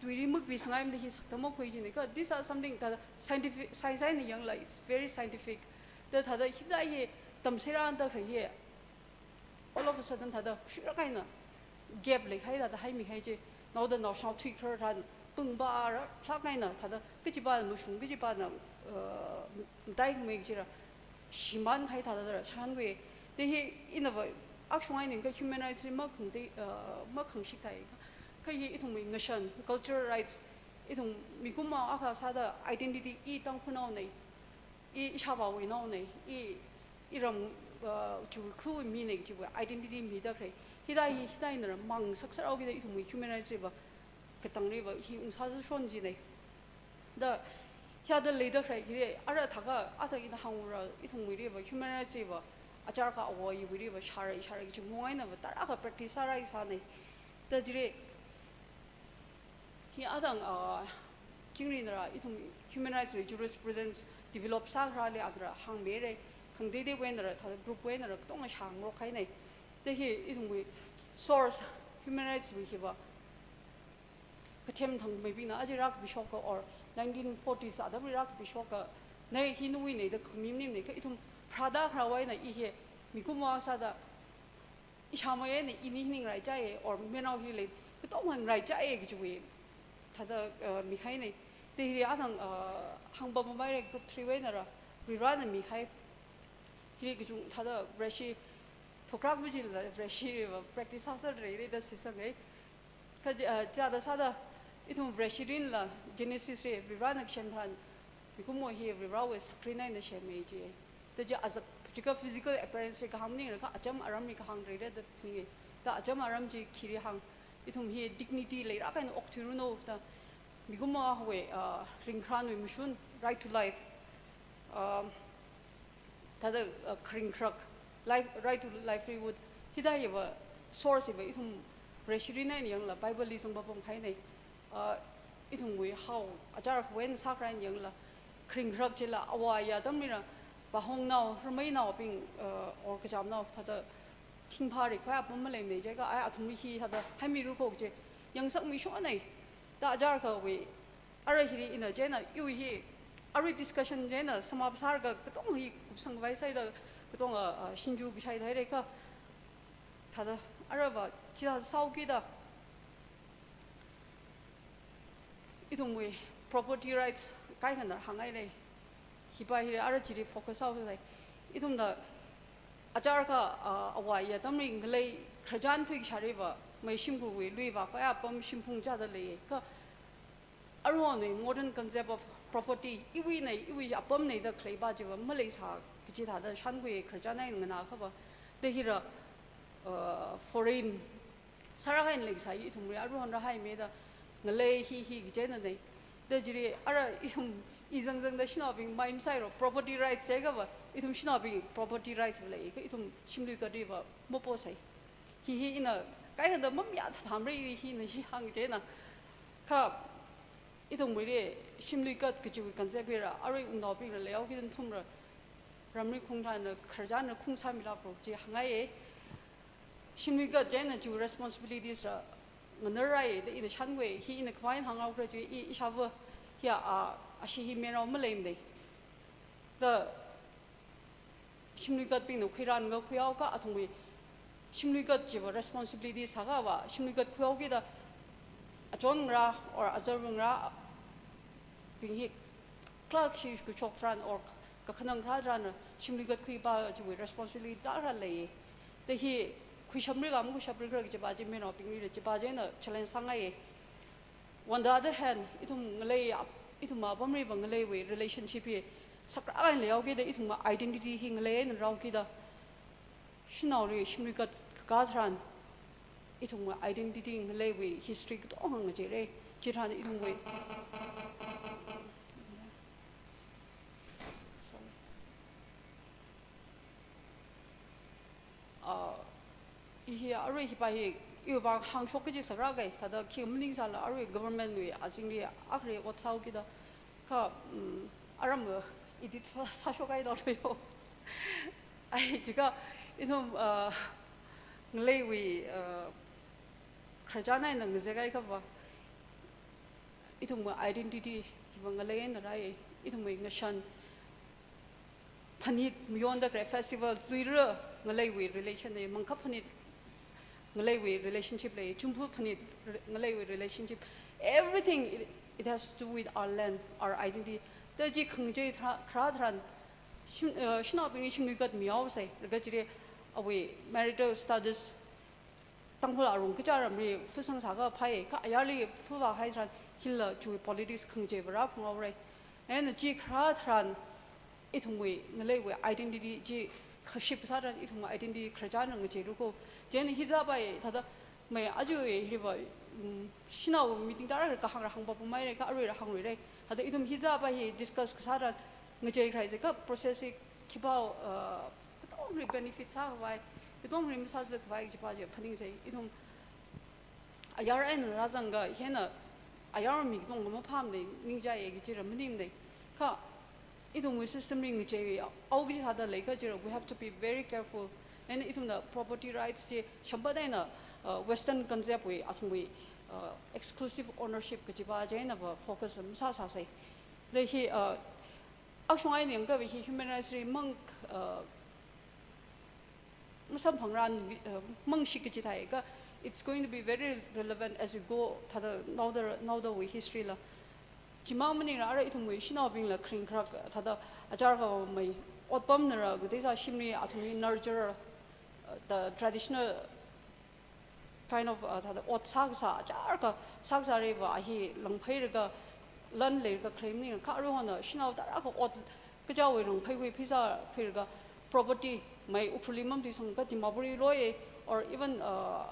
tuili mukpi sangaimada hi sakta makhui jina. Kha these are something thāda scientific, science eina yangla, it's very scientific. Da thāda hithāda hi tamseirāda khalei hi, all of a sudden thāda khuishurākha eina gap leikahai thāda haimikahai chi, naoda naoshinao thuikharar tharan, pungpara, lāk eina thāda, kachipāna mashung, kachipāna, uh, mataikhamei kajira, shimānkahai thāda thāda shānkhui. Da hi inava, akshong eina kha human rights li makhangda, uh, makhangshikthei. Kha hi ithumwui ngashan, cultural rights, ithum mikumo akha sāda identity, i Tangkhulnaonei, i ishāvāwui naonei, i, iram, uh, chiwui khawui minei, chiwui identity mida khalei. Hithāda hi, hithāda eina ra mang saksahaokida ithumwui human rights va, katangli va, hi ungsāza shon jinei. Da, hithāda leida khalei, hili, ara thākha, athang ina hāngra, ithumwuili va, human rights va, achārkha āwo āyiwuili va, shāra, ishāra, kachungkha eina va, tarākha practice sāra isānei. Da jili, hi athang, ah, chingri eina ra, ithum human rights wui jurisprudence develop sākharāli athang ra hāngmeira, khangateiteiwui eina ra, thāda group wui eina ra, katonga shāngarokhainei. Da hi ithumwui source, human rights wui hiva, kathem thangmeibingna aja rākapishoka or nineteen forties atamli rākapishoka, nei hi nawuinei da khami maningnei kha ithum pharāda kharāwui eina i hi mikumo akha sāda ishāmei eina ini hi ngarai chai or mayarnao hili katonga ngarai chai kajiwui thāda, uh, mihainei. Da hili athang, uh, hāngpam mameira group three wui eina ra, Varivarāna mihai. Hili kachung thāda Vareshi thukrak mujila Vareshi va practice sāsāra da shitsangei. Kha, uh, chithāda sāda ithum Vareshi rinla Genesis li Varivarāna kasem tharan mikumo hi Varivarāwui sakrin eina semhai ji. Da chi azak, chiakha physical appearance li kahāng maningra kha acham aramli kahāngra da phaningai. Da acham aram chi khili hāng, ithum hi dignity leirākha eina okthuiranu da mikumo akhawui, uh, ringkharānwui mashun, right to life. Um, thāda, uh, kharing kharak, life, right to livelihood, hithāda hiva source hiva ithum Vareshi rin eina yangla Bible li zangpapamhainei. Uh, ithumwui hao, achar khawui eina sākharā eina yangla, kharing kharak chila āwo āyi atamlila, pāhongnao, rameinaobing, uh, or kachamnao, thāda thingphā rikhavai apam maleimana jiakha, ai athumli hi thāda haimirakho kaji yangsakmi shonnei. Da achar khawui, ara hili ina chieina iwui hi Arui discussion chieina samap sālaga katonga hi kupsang khavai sāida katonga, ah, singju kashai theireikha. Thāda arava chithā sāhaokida ithumwui property rights kaikhana hānghairei. Hipa hi ara chili focus sāhaosai. Ithumna achālakha, ah, avā atamli ngalei khararchan thuikashāliva, mei shimkhurwui luiva khavai apam shimphung chāda leiya. Kha aruihon modern concept of property, iwuinei, iwui apamnei da khaleipa chiva maleisā kaji thāda shānkhui khararchan eina nganākhava. Da hira, uh, foreign sāra kahaina leisai ithumli aruihon rāhaimida ngalei hi hi kaji einanei. Da chili ara ithum i zangzangda shanaobing mai masāhaira, property rights jiakhava, ithum shanaobing property rights va lei, kha ithum shimluikatliva maposai. Hi hi ina kaikhana mamayā thathamrei, hina hi hāng chieina. Kha ithumwuili shimluikat kajiwui concept hira, arui wungnaobingla leihaokida nathumla ramli khungthanla khararchanla khung sāmilākro chi hāngngaiye. Shimluikat chieina chiwui responsibilities la nganārai da ina shānkhui, hi ina khamei hānghaokhala chi i, ishāva hiya, a, ashi hi merao maleimanei. Da shimluikatbingna khuirān ngakhuihaokha athumwui shimluikat chiva responsibility sākhavai, shimluikat khuihaokida achon ngarā or azar ngarābing hi clerk shi kashok tharan or kakhanang kharā tharan shimluikat khuipa chiwui responsibility tarākha lei. Da hi khuishamlikha makhuishamlikhala kajipa chi miraobingli chipa chieina challenge sāngaiye. On the other hand, ithum ngalei ap-, ithum apamliva ngaleiwui relationship hi sakrākha eina leihaokida ithum identity hi ngalei eina rāhaokida shanaoli shimluikat kakā tharan ithumwui identity ngaleiwui history katonga ngacheirei. Chitharan ithumwui, ah, i hi arui hipa hi iwui vang hāngshok kaji sakrākha, thāda khi maningsāla arui government wui azingli akhare ot sāhaokida. Kha, mm, aram, uh, edit sā, sāshokhaida leiyo. Ai, chikha ithum, uh, ngaleiwui, uh, khararchan eina ngazek haiakhava, ithumwui identity hiva ngalei eina rāi, ithumwui ngashan phanit mayonda khalei festival luira ngaleiwui relation lei, mangkhap phanit ngaleiwui relationship lei, chumphu phanit re-, ngaleiwui relationship. Everything, it, it has to do with our land, our identity. Da chi khangachei tha-, kharā tharan shim-, uh, shanaobingli shimluikat mihaosai, laga chili awui marital status Tangkhul arong kachā ramli phasang sākha phāi, kha ayarli phava hai tharan hila chiwui politics khangachei vara phunghaorei. Ena chi kharā tharan ithumwui ngaleiwui identity chi khaship sā tharan ithumwui identity khararchan ngacheilu ko. Chieina hithāpai thāda mei aja hiva, mm, shanao meeting tarākha kahāng rāhāngpapamhairei, kha aruila hāngluirei. Thāda ithum hithāpai hi discuss kasā tharan ngachei kharai jiakha process hi khipā, uh, katongli benefit sākhavai, katongli masāzākhavai kajipa chi phaningsai. Ithum ayar eina rāzangakha hina ayar mi katonga maphāmanei, ningchāya kaji chi ra maningmanei. Kha ithumwui system li ngacheihaoki kaji thāda leikha chila, we have to be very careful. Ena ithumna property rights chi shampat eina, uh, Western concept wui athumwui, uh, exclusive ownership kajipa chieina va focus masāsāsei. Da hi, uh, akshung eina yangakha hi human rights li mang, uh, masamphangrar, uh, mangshik kaji thāi kha, it's going to be very relevant as we go thāda naoda, naodawui history la. Chimang maningla ara ithumwui shanaobingla kharing kharak thāda achar khamei otpamnala, kateisa shimli athumli nurture, uh, the traditional kind of, uh, thāda ot sākasā achar kasā sākasā leiva a hi langphailaga lan leilaga khalei maningla, kha aruihon shanao tarākha ot kachāwui langphaiwui pheisā khuilaga property mei Ukhrulli mamatuisangakha Dimapurli loiya, or even, uh,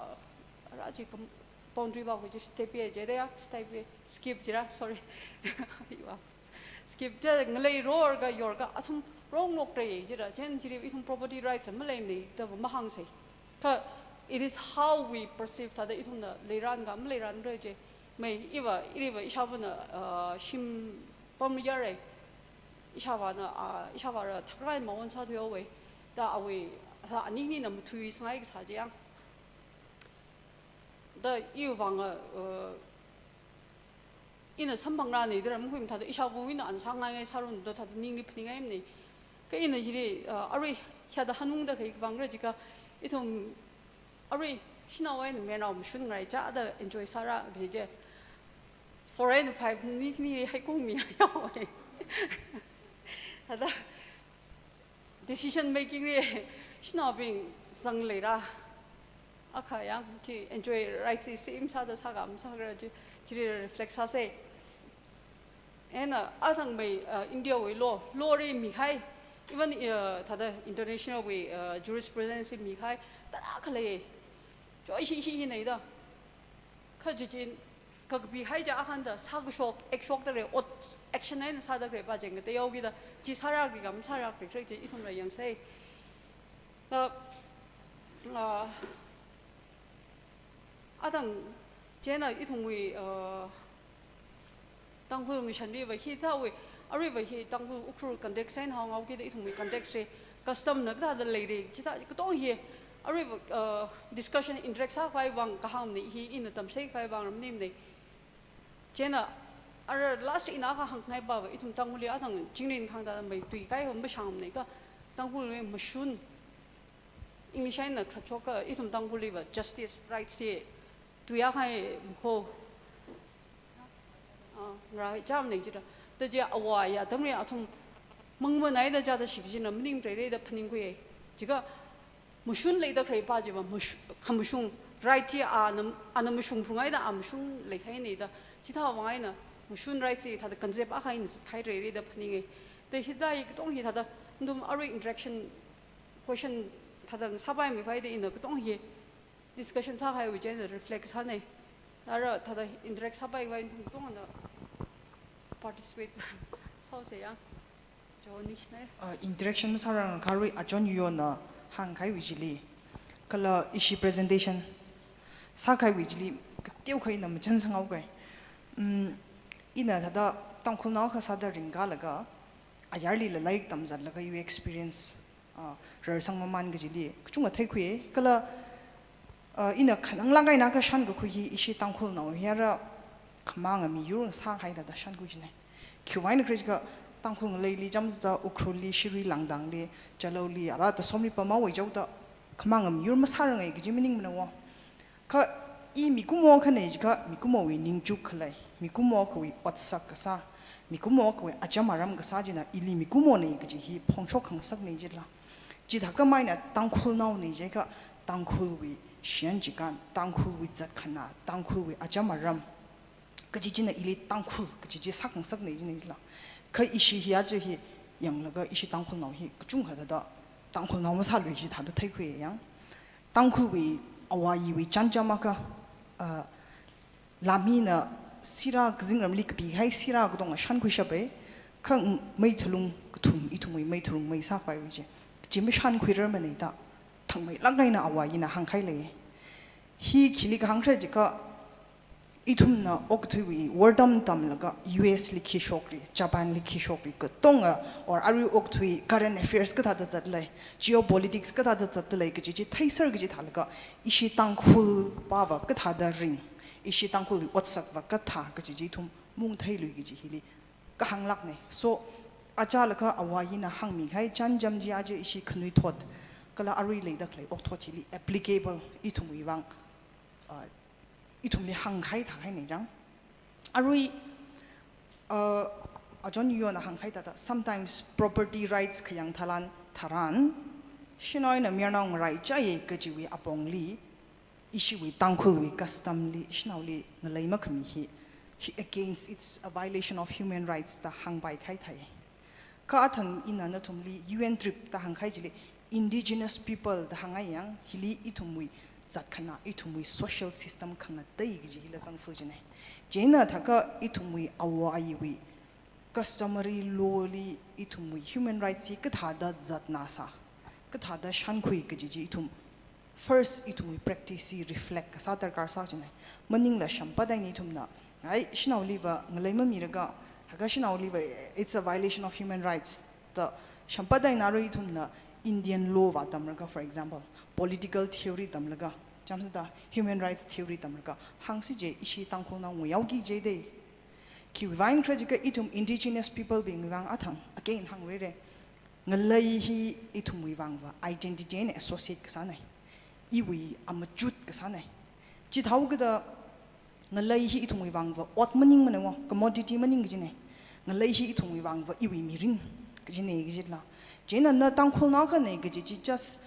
ara chi kam-, boundary va khui chi step ya jida ya, step ya, skip jira, sorry. Iwa. Skip ja ngalei rorga yorga athum ronglokra jira, chieina chili ithum property rights maleimana da va mahāngsei. Kha it is how we perceive thāda ithumna leiranka maleiranra je. Mei iva, iriva ishāvana, ah, shim pamyarei. Ishāvana, ah, ishāvara thakrai maon sāthuihaowa. Da awui, da aninina mathuisanghaikasā je yang. Da iwui vang, ah, ina samphangrāna da ramkhui mathāda ishāvawui eina ana sāngai ngai sāranu da thāda ningli phaningngaimana. Kha ina hili, uh, arui hithāda hanungda khalei kavang khala jiakha ithum arui shanao eina mayarnao mashun ngaraichāda enjoy sāra kaji chi. Four and five ni ni haikung mi yao. Thāda decision making li shanaobing zangleira. Akha yang chi enjoy rights chi same sāda sākha masākhala chi, chili reflect sāsa. Ena athangmei, uh, India wui law, law li mihai, even, uh, thāda international wui, uh, jurisprudence li mihai, tarākha lei. Choi hi hi hi nei da. Kha chi chi, kakapi hai chi akhanda sākashok, act shokda khalei, ot action eina sāda khalei pa chi ngateihaokida, chi sāra khala, masāra khala chi ithumla yangsa. Da, ah, athang chieina ithumwui, ah, Tangkhul ngashanliva hithāwui, aruiva hi Tangkhul Ukhrul context eina hānghaokida ithumwui context li custom na kathāda leira, chithā katonga hi, aruiva, uh, discussion interact sākhavai vang kahāngna hi, ina tamsei khavai vang ramnimna. Chieina, ara last ina kahāngngai pava, ithum Tangkhulli athang chingrin khangda mai tui kaiva mashangmana kha, Tangkhulwui mashun, English eina kharachok kha, ithum Tangkhulliva justice, rights hi, tui akhai mukho. Ah, ngaraichāmana jida. Da chi awui atamli athum mangmanaida chāda shikjina maningmara da phaningkhui. Jiakha mashun leida khalei pa chiva mash-, khamashung right chi ana, ana mashung phungaida a mashung leihaina da. Chithāwui vang eina mashun right chi thāda concept akha eina zathaira da phaninga. Da hithāda hi katonga hi thāda nathum arui interaction question thāda sāpaimikhavai da ina katonga hi discussion sākahaiwui chieina reflect sāna. Ara thāda interact sāpaikhavai nathum katongana participate sāhaosa ya. Cho nishna. Uh, interaction masārang kharui achon yona hāngkahaiwui chili. Kala ishi presentation sākahaiwui chili kateokha ina machan sanghaokai. Um, ina thāda Tangkhulnao akha sāda ringkalaga, ayarlila lairik tamzatlaga iwui experience, ah, rarsang mamān kajili kachungkha theikhui. Kala, ah, ina khananglāk eina kashan kakhui hi ishi Tangkhulnao hi ara khamanga miyur ngasākahai thāda shankhui jina. Khiwuivang eina khala jiakha Tangkhul ngaleili chāmsāda Ukhrulli, Shirui Langdangli, Jalaoli, ara tasomli pamhaowa jihaoda khamanga miyur masārangai kaji maningmana wo. Kha i mikumo akhana jiakha mikumowui ningchuk khalei, mikumo akhawui otsak kasā, mikumo akhawui acham aram kasā china ili mikumona kaji hi phongshok khangasakna jila. Chithākhamei eina Tangkhulnaona jiakha Tangkhulwui shiyan chikān, Tangkhulwui zatkhanā, Tangkhulwui acham aram kaji china ili Tangkhul kaji chi sākhangasakna jina jila. Kha ishi hi aja hi yanglaga ishi Tangkhulnao hi kachungkha thāda Tangkhulnao masālui chi thāda theikhui yang. Tangkhulwui awui iwui chānjam akha, ah, lamina sirā kazingramli kapihai sirā katonga shankhuishapa, kha ng-, meithalung kathum, ithumwui meithalung mai sākhavaiwui chi. Chi mashankhuirarmana da thangmeilāk eina awui ina hāngkahai lei. Hi khili kahāng khala jiakha, ithumna okathuiwui wortam tamlaga U S li khi shokri, Japan li khi shokri, katonga, or arui okathui current affairs kathāda zatlei, geopolitics kathāda zatda lei kaji chi theiser kaji thālaga, ishi Tangkhul pava kathāda ring, ishi Tangkhulwui otsakva kathā kaji chi ithum mungtheilui kaji hili kahānglākna. So, achālakha awui ina hāngmikahai chānjam chi aja ishi khanuithot, kala arui leida khalei okthot hili applicable ithumwui vang, uh, ithumli hāngkahai thākahaina chang. Arui, uh, achon yona hāngkahai thāda, sometimes property rights khayang tharan, tharan, shanaona mayarnao ngaraichāya kajiwui apongli, ishiwui Tangkhulwui custom li, shanaoli ngalei makhami hi, hi against, it's a violation of human rights da hāngpaikahai thai. Kha athang ina nathumli U N trip da hāngkahai chili, indigenous people da hāngngai yang, hili ithumwui zatkhanā, ithumwui social system khangatei kaji hila zangfa jina. Chieina thākha ithumwui awui iwui customary law li ithumwui human rights hi kathāda zatnāsā, kathāda shankhui kaji chi ithum first ithumwui practice hi reflect kasā darkar sā jina. Maningla shampat eina ithumna, ai, shanaoliva ngalei mamiraga, haka shanaoliva, it's a violation of human rights da shampat eina arui ithumna Indian law va tamlaga, for example, political theory tamlaga, chāmsāda human rights theory tamlaga, hāngsi je ishi Tangkhulnao nguihaoki je de. Khiwui vang khala jiakha ithum indigenous people bingwui vang athang, again hāngrere. Ngalei hi ithumwui vangva identity eina associate kasānei. Iwui amachut kasānei. Chithāhaokida ngalei hi ithumwui vangva ot maningmanei wo, commodity maning kajinei. Ngalei hi ithumwui vangva iwui mirin kajinei kajila. Chieina na Tangkhulnao akhanei kaji chi just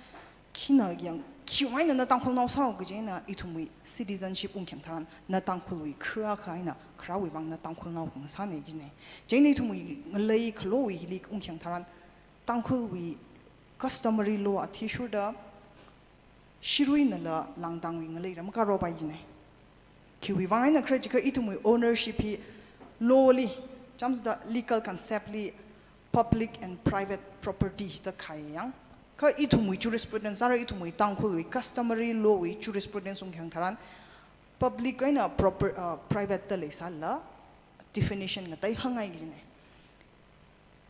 khina yang, khiwui vang eina na Tangkhulnao sāhao kaji eina ithumwui citizenship ungkhayang tharan na Tangkhulwui kha akha eina kharāwui vang na Tangkhulnao khangasānei kajinei. Chieina ithumwui ngalei khalowui hili ungkhayang tharan Tangkhulwui customary law athishurda shiruinala langdangwui ngalei rāmakaropai jinei. Khiwui vang eina khala jiakha ithumwui ownership hi law li, chāmsāda legal concept li public and private property da khai yang. Kha ithumwui jurisprudence ara ithumwui Tangkhulwui customary law wui jurisprudence ungkhayang tharan public eina proper, uh, private da leisālala definition ngatei hāngngai kajinei.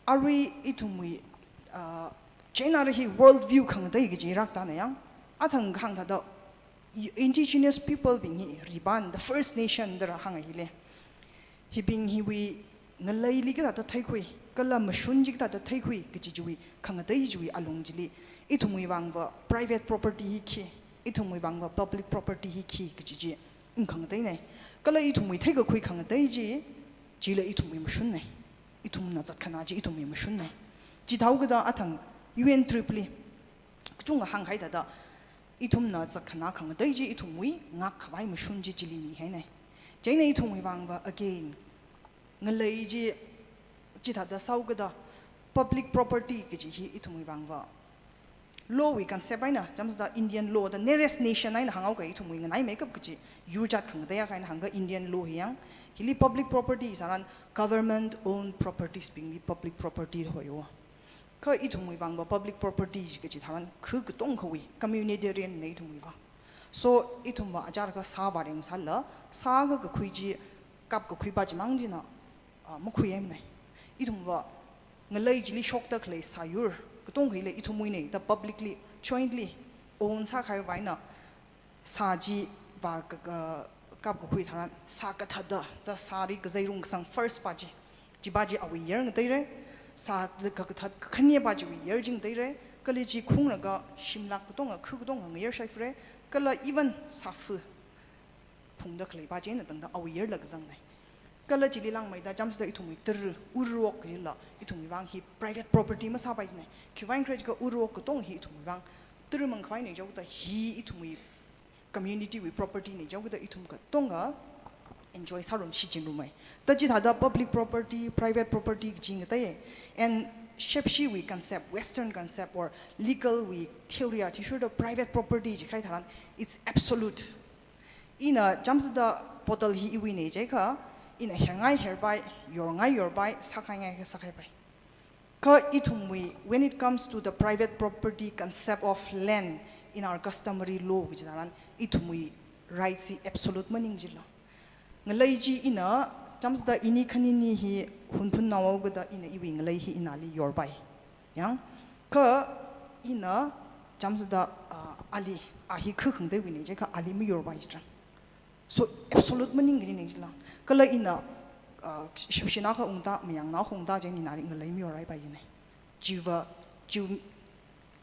Arui ithumwui, uh, chieina ara hi world view khangatei kaji rākatana yang. Athang kahāng thāda indigenous people bing hi riban, the First Nation da rāhānga hili. Hibing hiwui ngaleili kathāda theikhui, kala mashun chi kathāda theikhui kaji chiwui khangatei chiwui alung chili ithumwui vangva private property hi khi, ithumwui vangva public property hi khi kaji chi ungkhangateinei. Kala ithumwui theikakhui khangatei chi, chila ithumwui mashunnei. Ithumna zatkhana chi ithumwui mashunnei. Chithāhaokida athang U N trip li kachungkha hāngkahai thāda ithumna zatkhana khangatei chi ithumwui ngakkhavai mashun chi chili mihainei. Chieina ithumwui vangva again ngalei chi chithāda sāhaokida public property kaji hi ithumwui vangva law wui concept eina, chāmsāda Indian law, the nearest nation eina hānghaoakha ithumwui nganaimeikap kaji yur jat khangatei akha eina hāngakha Indian law hi yang, hili public property sāran government owned properties bingli public property hoi wo. Kha ithumwui vangva public property kaji tharan khu katongkhawui, communitarian nei ithumwui vang. So ithumva achar akha sā vārengsālala, sā kakakhui chi kapkakhuipa chimang china, ah, makhuihaimnei. Ithumva ngalei chili shokda khalei sāyur katongkha hila ithumwuinei da publicly, jointly own sākahaiwui vang eina sā chi vā ka, ka, kapkakhui tharan sā kathāda, da sāli kazei rung kasang first pa chi, chipa chi awui yer ngateirei. Sā ka, kathat kakhanepa chiwui yer chi ngateirei. Kala chi khungraga shimlak katonga, khu katonga ngayershai furei. Kala even sāfu phungda khaleipa china tangda awui yerla kazangnei. Kala chili langmeida chāmsāda ithumwui tara, ururok kajila ithumwui vang hi private property masāpai jinei. Khiwui vang khala jiakha ururok katonga hi ithumwui vang tara mangkhavainei jihaoda hi ithumwui community wui property nei jihaoda ithum katonga enjoy sārum shichinrumei. Da chithāda public property, private property kaji ngatei. And Shepshiwui concept, Western concept or legal wui theory athishurda private property chi kahai tharan, it's absolute. Ina chāmsāda bottle hi iwuinei jiakha, ina herngai herpai, yorngai yorpai, sākhaingai akha sākhaipai. Kha ithumwui, when it comes to the private property concept of land in our customary law kaji tharan, ithumwui rights hi absolute maning jila. Ngalei chi ina chāmsāda ini khanini hi hunphunnao haokida ina iwui ngalei hi inali yorpai. Yang, kha ina chāmsāda, ah, ali, a hi khu khangateiwuinei jiakha ali mayorpai chitran. So absolute maning kajinei jila. Kala ina, ah, Shepshinao akha ungda, mayangnao akha ungda chieina inali ngalei mayorhaipai jinei. Chiva, chiv,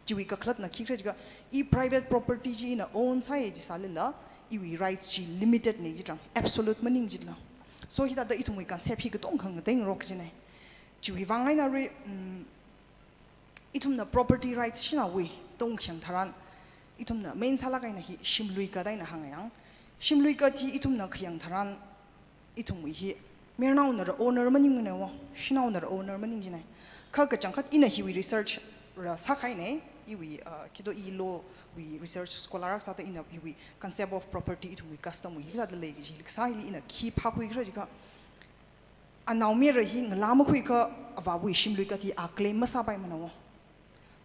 chiwui kakhalatna khi khala jiakha, i private property chi ina own sāya jisālala, iwui rights chi limited nei chitran, absolute maning jila. So hithāda ithumwui concept hi katongkha ngateingarok kajinei. Chiwui vang eina arui, mm, ithumna property rights shanaowui tong khayang tharan, ithumna main sālāk eina hi shimluikat eina hānga yang. Shimluikat hi ithumna khayang tharan, ithumwui hi mayarnaona rā owner maningmanei wo, shanaona rā owner maning jinei. Kha kachangkhat ina hiwui research rā sākahainei, iwui, uh, kido i law wui research scholar akha sāda ina hiwui concept of property ithumwui custom wui hithāda lei kaji hili kasā hili ina khi phākhui khala jiakha, anaomayara hi ngalā makhuikha avāwui shimluikat hi a claim masāpaimanei wo.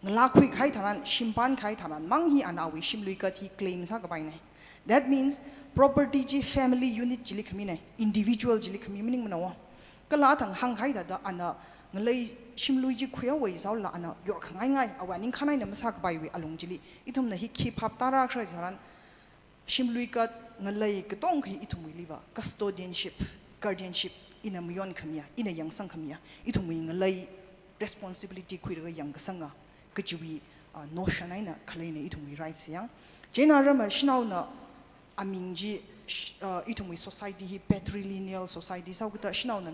Ngalā khuikahai tharan, shimpānkahai tharan mang hi anaowui shimluikat hi claim sākapainei. That means property chi family unit chili khaminei, individual chili khami maningmanei wo. Kala athang hāngkahai thāda ana ngalei shimlui chi khuihaowa jisālala ana yorkhangaingai, awui ningkhān eina masākapaiwui alung chili ithumna hi khi phap tārā khala jiakha tharan, shimluikat ngalei katongkha hi ithumwuiliva custodianship, guardianship ina mayon khamiya, ina yangsang khamiya, ithumwui ngalei responsibility khuilaga yangkasanga kajiwui, uh, notion eina khaleina ithumwui rights yang. Chieina rama shanaona aming chi, sh-, uh, ithumwui society hi patrilineal society sāhaokida shanaona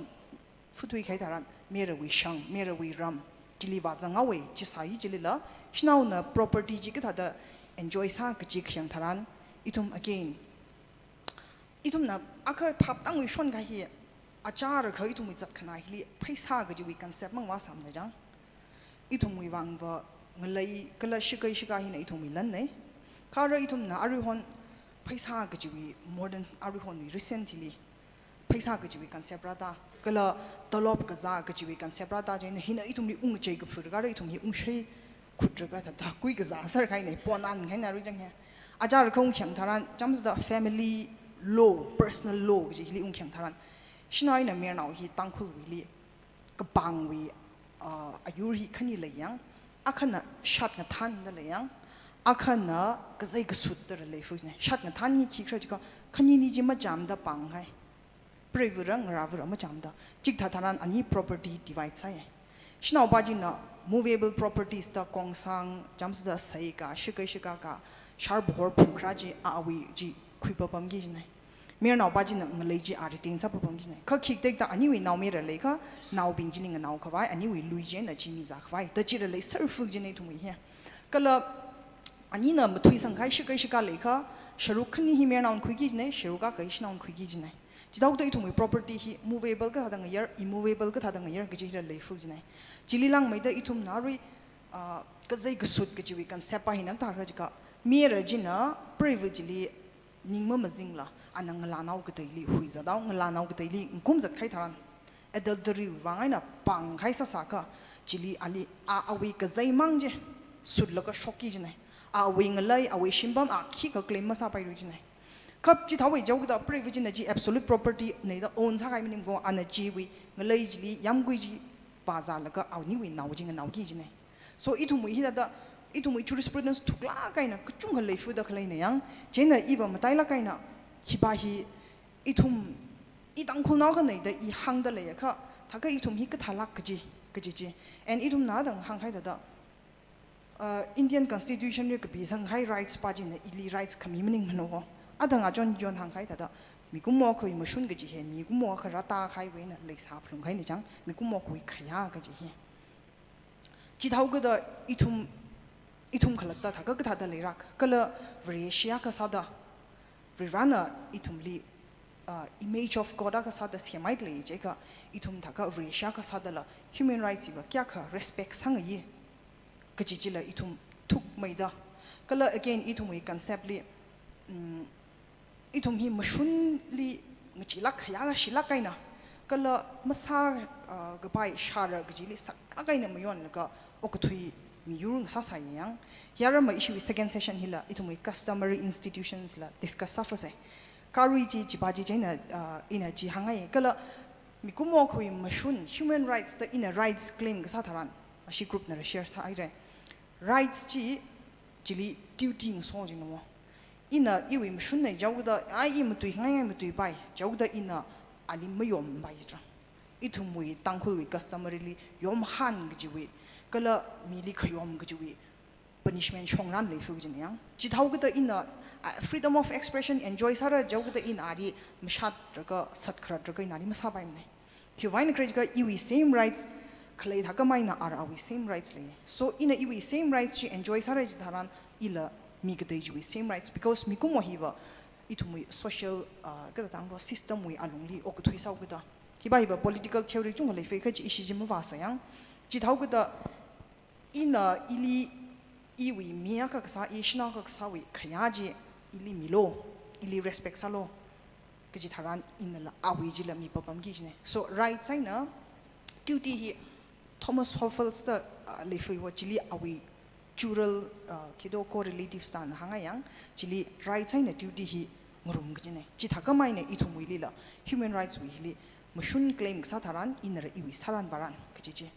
futui khai tharan, merawui shang, merawui ram, chili vāzang haowa, chi sāi chilila, shanaona property chi kathāda enjoy sā kaji khayang tharan, ithum again, ithumna akha phap tangwui shon kahai hi, achar kha ithumwui zatkhanā hili pheisā kajiwui concept mang vāsāmana chang. Ithumwui vangva ngalei kala shikai shika hina ithumwui lan nei. Kha ara ithumna aruihon pheisā kajiwui modern aruihonwui recent hili pheisā kajiwui concept rāda, kala tolop kazā kajiwui concept rāda, chieina hina ithumli ungchei kaphu kha ara ithum hi ungshei khutra kathāda kui kazā sāra kahaina, pon an kahaina rui chang he. Achar kha ungkhayang tharan, chāmsāda family law, personal law kaji hili ungkhayang tharan, shanao eina mayarnao hi Tangkhulwuili kapangwui, uh, ayur hi khani lei yang, akhana shat ngathānda lei yang, akhana kazei kasut da lei fu ne. Shat ngathān hi khikhala jiakha, khanini chi machamda pang hai. Preiva ra ngarāva ra machamda. Chikathā tharan ani property divide sāi. Shanaopā china movable properties da kongsang, chāmsāda sai ka, shikai shika ka, shar bahor phungkharā chi awui chi khuipapamki jinei. Mayarnaopā china ngalei chi a retain sāpapamki jinei. Kha khiktekda aniwui naomayara leikha, naobing chili nganao khavai, aniwui lui china chi mizā khavai, da chila leiser fu jinei ithumwui hi. Kala anina mathuisang kahai shikai shika leikha, sharuk khani hi mayarnaona khuiki jinei, sharuk akha hi shanaona khuiki jinei. Chithāhaoda ithumwui property hi movable kathāda ngayar, immovable kathāda ngayar kaji hila lei fu jinei. Chili langmeida ithumna arui, ah, kazei kasut kajiwui concept pā hina kathā khala jiakha, mayara china preiva chili ning mamazingla, ana ngalānao kateili huizat haowa, ngalānao kateili ngkumzat khai tharan, adultery vang eina pang khai sāsā kha, chili ali a awui kazei mang chi sutlaga shokki jinei. Awui ngalei, awui shimpam a khikha claim masāpairui jinei. Kha chithāwui jihaokida preiva china chi absolute property neida own sākahai maningmana, ana chiwui ngalei chili yamkui chi vāzālaga aniwui nao chi nganaoki jinei. So ithumwui hithāda, ithumwui jurisprudence thuklāk eina kachungkha lei fuda khaleina yang, chieina iva matailāk eina, hipā hi ithum, i Tangkhulnao khaneida i hāngda leiakha, thākha ithum hi kathālāk kaji, kaji chi. And ithumna dang hāngkahai thāda, uh, Indian Constitution li kapisang kahai rights pā china ili rights khami maningmana. Adang achon yon hāngkahai thāda, mikumo akhawui mashun kaji hi, mikumo akha rātākahaiwui eina leisā phalung kahaina chang, mikumo akhawui khayā kaji hi. Chithāhaokida ithum, ithum khalatta thākha kathāda leirak, kala Vareshi akha sāda, Varena ithumli, uh, image of God akha sāda semhaida lei jiakha, ithum thākha Vareshi akha sādala human rights hiva kayākha respect sāngai kaji chila ithum thukmeida. Kala again ithumwui concept li, mm, ithum hi mashunli ngacheelāk khayā shilāk eina, kala masā, ah, kapai shāra kajili saklāk eina mayonlaga okathui miyur ngasāsai yang. Hiya rama ishiwui second session hila ithumwui customary institutions la discuss sāfasai. Kha arui chi chipā chi chieina, ah, ina chi hāngngai. Kala mikumo akhawui mashun human rights da ina rights claim kasā tharan, ashi group nala share sāhaira. Rights chi chili duty ngaso jingna mo. Ina iwui mashun nei jihaoda, ai i matui ngai ngai matuipai, jihaoda ina ali mayompai jitra. Ithumwui Tangkhulwui customary li yomhān kajiwui, kala mili khayom kajiwui punishment shongran lei fu kajina yang. Chithāhaokida ina, ah, freedom of expression enjoy sāra jihaokida ina ali mashatraga, satkharatra ga ina ali masāpaimana. Khiwuivang khala jiakha iwui same rights khalei thākhamei ina ara awui same rights lei. So ina iwui same rights chi enjoy sāra chitharan ila mi katei chiwui same rights, because mikumo hiva ithumwui social, ah, kathāda tanglo system wui alungli okathui sāhaokida. Hiva hiva political theory chungkha lei fei kha chi ishi chi mavāsā yang. Chithāhaokida ina ili, iwui mi akha kasā, i shanao akha kasāwui khayā chi ili milo, ili respect sālo kaji tharan inala awui chila mipapamki kajina. So rights eina duty hi Thomas Hoffels da, ah, lei fei wo chili awui jural, ah, kido correlatives da na hāngngai yang, chili rights eina duty hi ngarum kajina. Chithākhamei ina ithumwuilila human rights wui hili mashun claim kasā tharan inala iwui sāran vāran kaji chi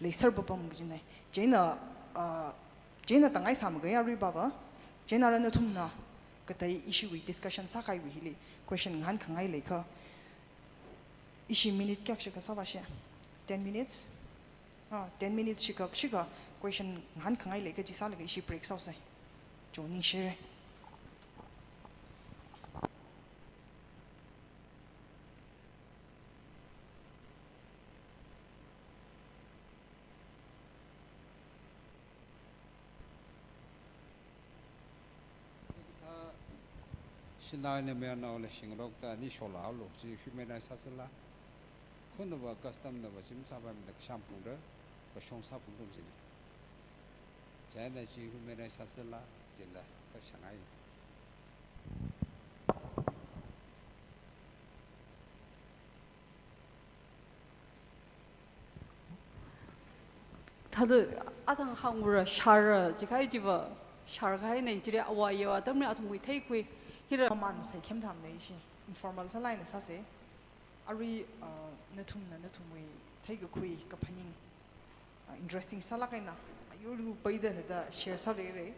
leiser papam kajina. Chieina, ah, chieina tangai sāmagaya arui baba. Chieina ara nathumna katei ishiwui discussion sākahaiwui hili question ngahānkhangai leikha, Ishi minute kayākha shikha sāvāshi? Ten minutes? Ah, ten minutes shikha, shikha question ngahānkhangai lei kaji sālaga ishi break sāusei. Cho ningshire. Shinai ne mea nao le shingrok ta ni shola lo, chi human rights sāsila. Khunava custom nava chim sāpai mi da kasham phungda, kashong sā phungda chini. China chi human rights sāsila, chila, kashangai. Thāda athang hāngura shāra, jikhai jiva, shāra khai nei, jire awa yawa, tamri athumwui theikhui, hira. Maman sai khem tham nei shi, informal sālai na sāse. Arui, uh, nathumna, nathumwui theikakhui, kaphaning, uh, interesting sālak eina, ayuru paida da share sālei rei.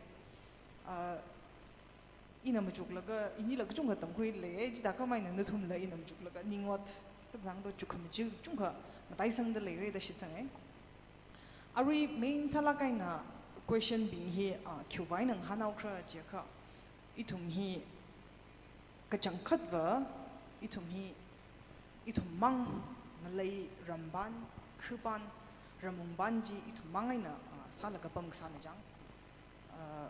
Uh, ina machuklaga, inila kachungkha tamkhui lei, jida kamaina nathumla ina machuklaga, ningwat, katang do chukha machu, chungkha mataisangda leire da shitsang ei. Arui main sālak eina question bing hi, ah, khiwui vang ngahānhaokhala jiakha, ithum hi kachangkhatva, ithum hi, ithum mang, ngalei ramban, khuban, ramungban chi ithum mang eina, ah, sālaga pamkasāna chang. Ah,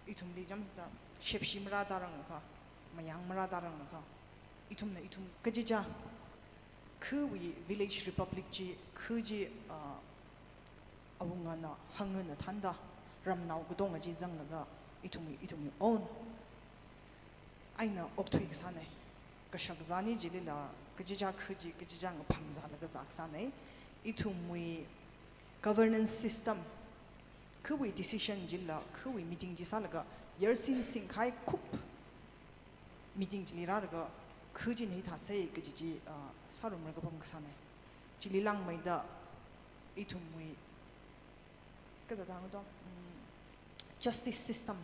ithumli jamsda shepshi marāda rang kha, mayang marāda rang kha. Ithumna ithum kachichā, khuwui village republic chi, khu chi, ah, awungana, hangana thānda, ramnao katonga chi zanglaga, ithumwui, ithumwui own eina okthui kasāna. Kashak zani chilila, kachichā khu chi, kachichā ngaphang zālaga zākasāna. Ithumwui governance system, khuwui decision chila, khuwui meeting chi sālaga, yarsin singkhai khup meeting chili rālaga, khu chi nei thāsei kaji chi, ah, sārumlaga pamkasāna. Chili langmeida, ithumwui, kathāda hāngdo, mm, justice system.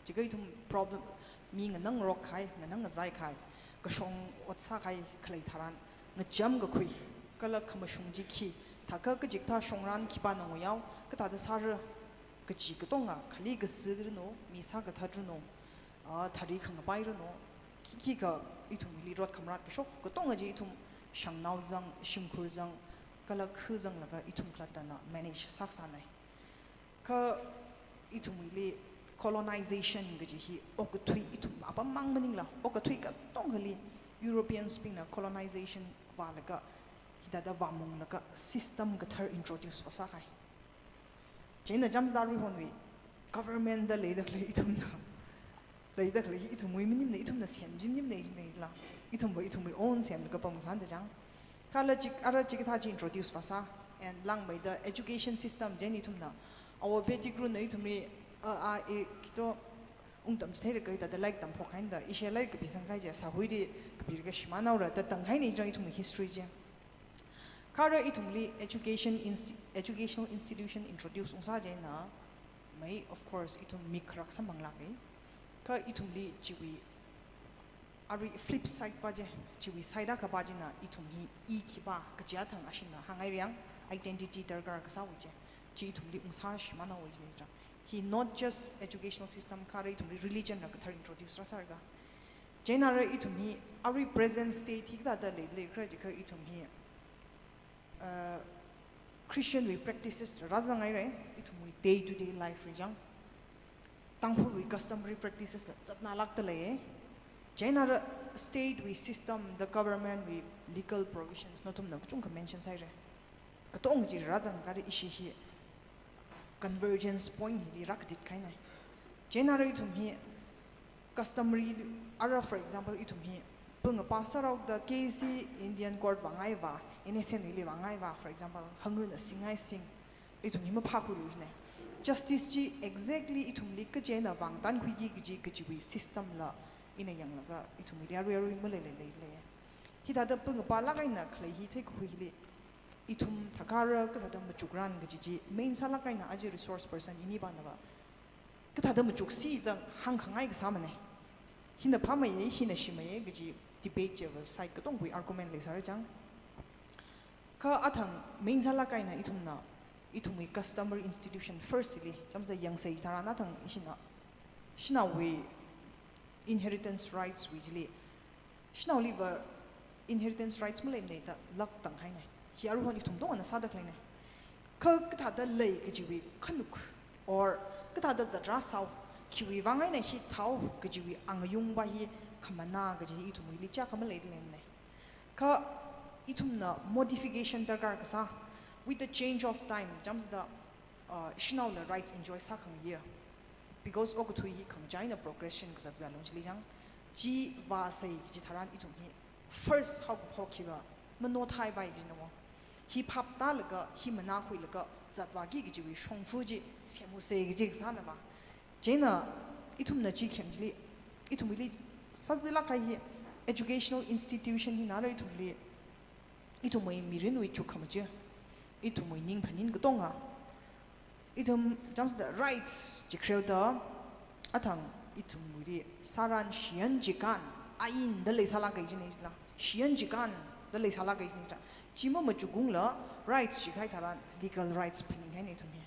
Jiakha ithum problem, mi nganang rok khai, nganang ngazai khai, kashong ot sākhai khalei tharan, ngacham kakhui, kala khamashung chi khi, thākha kachikathā shongran khipāna ngayao, kathāda sāra, kachi katonga, khali kasā ranu, mi sākathat ranu, ah, thari khangapai ranu, khi khikha ithumli rot khamarat kashok, katonga chi ithum shangnao zang, shimkhur zang, kala khu zanglaga ithum khalattana manage sākasāna. Kha ithumwuili colonization kaji hi okathui ithum apam mang maningla, okathui katongali Europeans bingna colonization vālaga, hithāda vāmunglaga system kathar introduce vāsākahai. Chieina jamsda aruihonwui government da leida khalei ithumna, leida khalei ithumwui maningmana, ithumna semji maningmana, ithumva ithumwui own semlaga pamkasāna da chang. Kala chik, ara chikathā chi introduce vāsā, and langmeida education system chieina ithumna, our Baidik runa ithumli, a, a, e, kito, ungtam chitheira kaida, da lairik tamphok haida, ishi lairik kapisang kahai chi, sāhuili kapira kashimānhaora, da tanghaina chang ithumwui history chi. Kha ara ithumli education insti-, educational institution introduce ungsā chieina, mai, of course, ithum mik kharak samphang lāka. Kha ithumli chiwui, arui flip side pa chi, chiwui side akha pa china, ithum hi i khipā, kachi athang ashina hāngngai riang, identity darkar kasāwui chi, chi ithumli ungsā shimānhaowa china. Hi not just educational system kha ara ithumli religion la kathar introduce rāsālaga. Chieina ara ithum hi, arui present state hi kathāda leilei khala jiakha ithum hi, uh, Christian wui practices rāzanghaira, ithumwui day to day life li chang. Tangkhulwui customary practices la zatnā lākda lei. Chieina ara state wui system, the government wui legal provisions, nathumna kachungkha mention sāhaira. Katonga chi rāzang kare ishi hi convergence point hili rākadit kahaina. Chieina ara ithum hi customary, ara, for example, ithum hi pungapa sāraoda case hi Indian court vāngai vā, innocent wuili vāngai vā, for example, hangana singngai sing, ithum hi maphākhuilu china. Justice chi exactly ithumli kachi eina vāngtankhuiki kaji, kajiwui system la ina yanglaga ithumwuili arui arui maleilei leilei. Hithāda pungapa lāk eina khalei hi theikakhui hili, ithum thākha ara kathāda machukran kaji chi, main sālāk eina aja resource person ini pānava kathāda machuksi da hāngkhangai kasāmana. Hina phāmeiya, hina shimeiya kaji debate chiva side katongwui argument leisāra chang. Kha athang main sālāk eina ithumna, ithumwui customary institution first li, chamsa yangsei sāran athang ishina, shanaowui inheritance rights wui chili, shanaoliva inheritance rights maleimana da lāk tanghaina. Hi aruihon ithum tongana sāda khaleina. Kha kathāda lei kajiwui khanuk, or kathāda zatra sāo, khiwui vang eina hi thāo kajiwui angayungva hi khamana kaji hi ithumwuili chiyākha maleida leimana. Kha ithumna modification darkar kasā, with the change of time, chamsida, uh, shanaola rights enjoy sākhangaiya. Because okathui hi khangachei eina progression kazat alung chili jang, chi vāsei kaji tharan ithum hi first haokaphok hiva mano thaipai kajina mo. Hi phap tālaga, hi manakhuilaga zatvāki kajiwui shongfa chi semhosei kaji kasāna va. Chieina ithumna chi kheng chili, ithumwuili sāzālāk kahai hi educational institution hina ara ithumli, ithumwui mirinwui chukkhamaja, ithumwui ning phaning katonga, ithum chamsida rights chi kharelda, athang ithumwuili sāran shiyan chikān, ain da leisālāk kahai china chila, shiyan chikān da leisālāk kahai china chila. Chi mamachukungla rights chi kahai tharan legal rights phaninghaina ithum hi.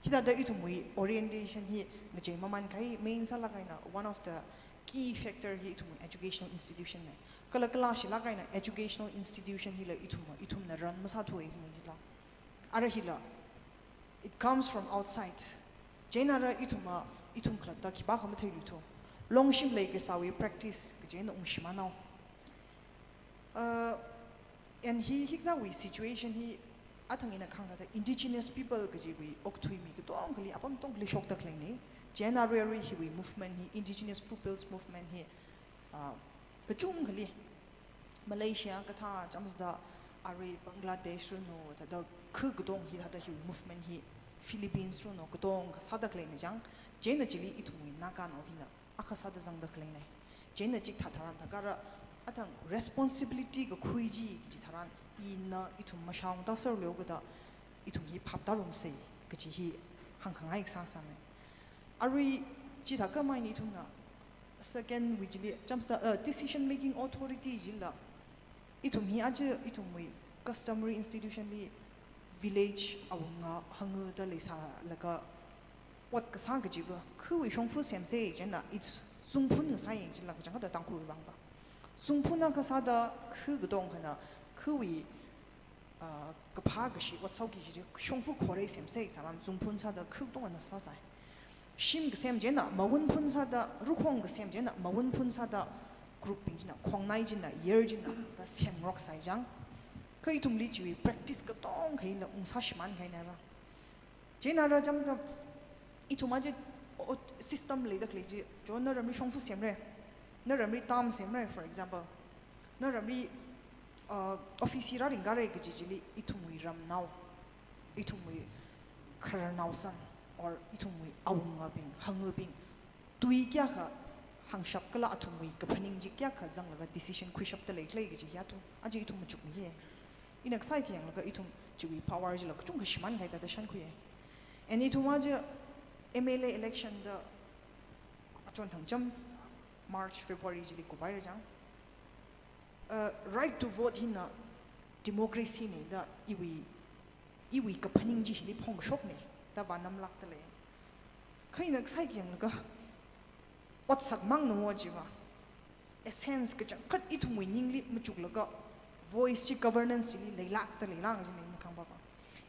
Hithāda ithumwui orientation hi ngachei maman kahai main sālāk eina one of the key factor hi ithumwui educational institution na. Kala kala shilāk eina educational institution hila ithum, ithumna run masāthuwa ithum jila. Ara hila, it comes from outside. Chieina ara ithum, ithum khalatta khipākha matheiluithu. Longshim leikasāwui practice kaji eina ungshimānao. Uh, and hi, hikathāwui situation hi athang ina kahāng thāda indigenous people kajiwui okathui mi katongkhali, apam katongkhali shokda khaleina. Chieina arui arui hiwui movement hi, indigenous peoples movement hi, uh, kachungkhali, Malaysia kathā, chamsida arui Bangladesh ranu, thāda khu katong hi, thāda hiwui movement hi Philippines ranu katongkha sāda khaleina jang, chieina chili ithumwui Naganao hina akha sāda zangda khaleina. Chieina chikathā tharan thākha ara athang responsibility kakhui chi kaji tharan, ina ithum mashāung tāserlu kada ithum hi phap tārumsei kaji hi hāngkhangai kasā sāna. Arui chithākha maini ithumna second wui chili, chamsida, uh, decision making authority chila, ithum hi aja ithumwui customary institution li village awunga hangda leisālaga ot kasā kajiva, khuiwui shongfa semsei chieina, it's zungphun ngasāya chila kachangkhatta Tangkhul vangva. Zungphun akha sāda khu katongkhana, khuiwui, uh, kaphā kashi ot sāoki kaji shongfa khorei semsei sāran zungphun sāda khu katongana sāsai. Shim kasem chieina mawun phun sāda, rukhong kasem chieina mawun phun sāda, group bing china, khongnai china, yer china da semngaroksai jang, kha ithumli chiwui practice katongkha hila ungsāshimān kahaina ra. Chieina ara chamsida ithum aja, o, system leida khalei chi, jo, na ramli shongfa semra, na ramli dam semra, for example, na ramli, uh, office hi rāringkara kaji chili ithumwui ramnao, ithumwui khararnao san, or ithumwui awungabing, hangabing, tui kayākha hāngshap kala athumwui kaphaning chi kayākha zanglaga decision khuishapda leikhala kaji hi athum, aja ithum machukmiya. Ina kasā hi khayanglaga ithum chiwui power chila kachungkha shimān kahai thāda shānkhuiya. And ithum aja M L A election da achon thangcham March, February chili kupaira jang, uh, right to vote hina democracy na da iwui, iwui kaphaning chi hili phongkashokna da vānamlākda lei. Kha ina kasā hi khayanglaga, ot sakmang namo chiva, essence kachangkhat ithumwui ningli machuklaga, voice chi governance chili leilākda leila kajina ina kahāngva.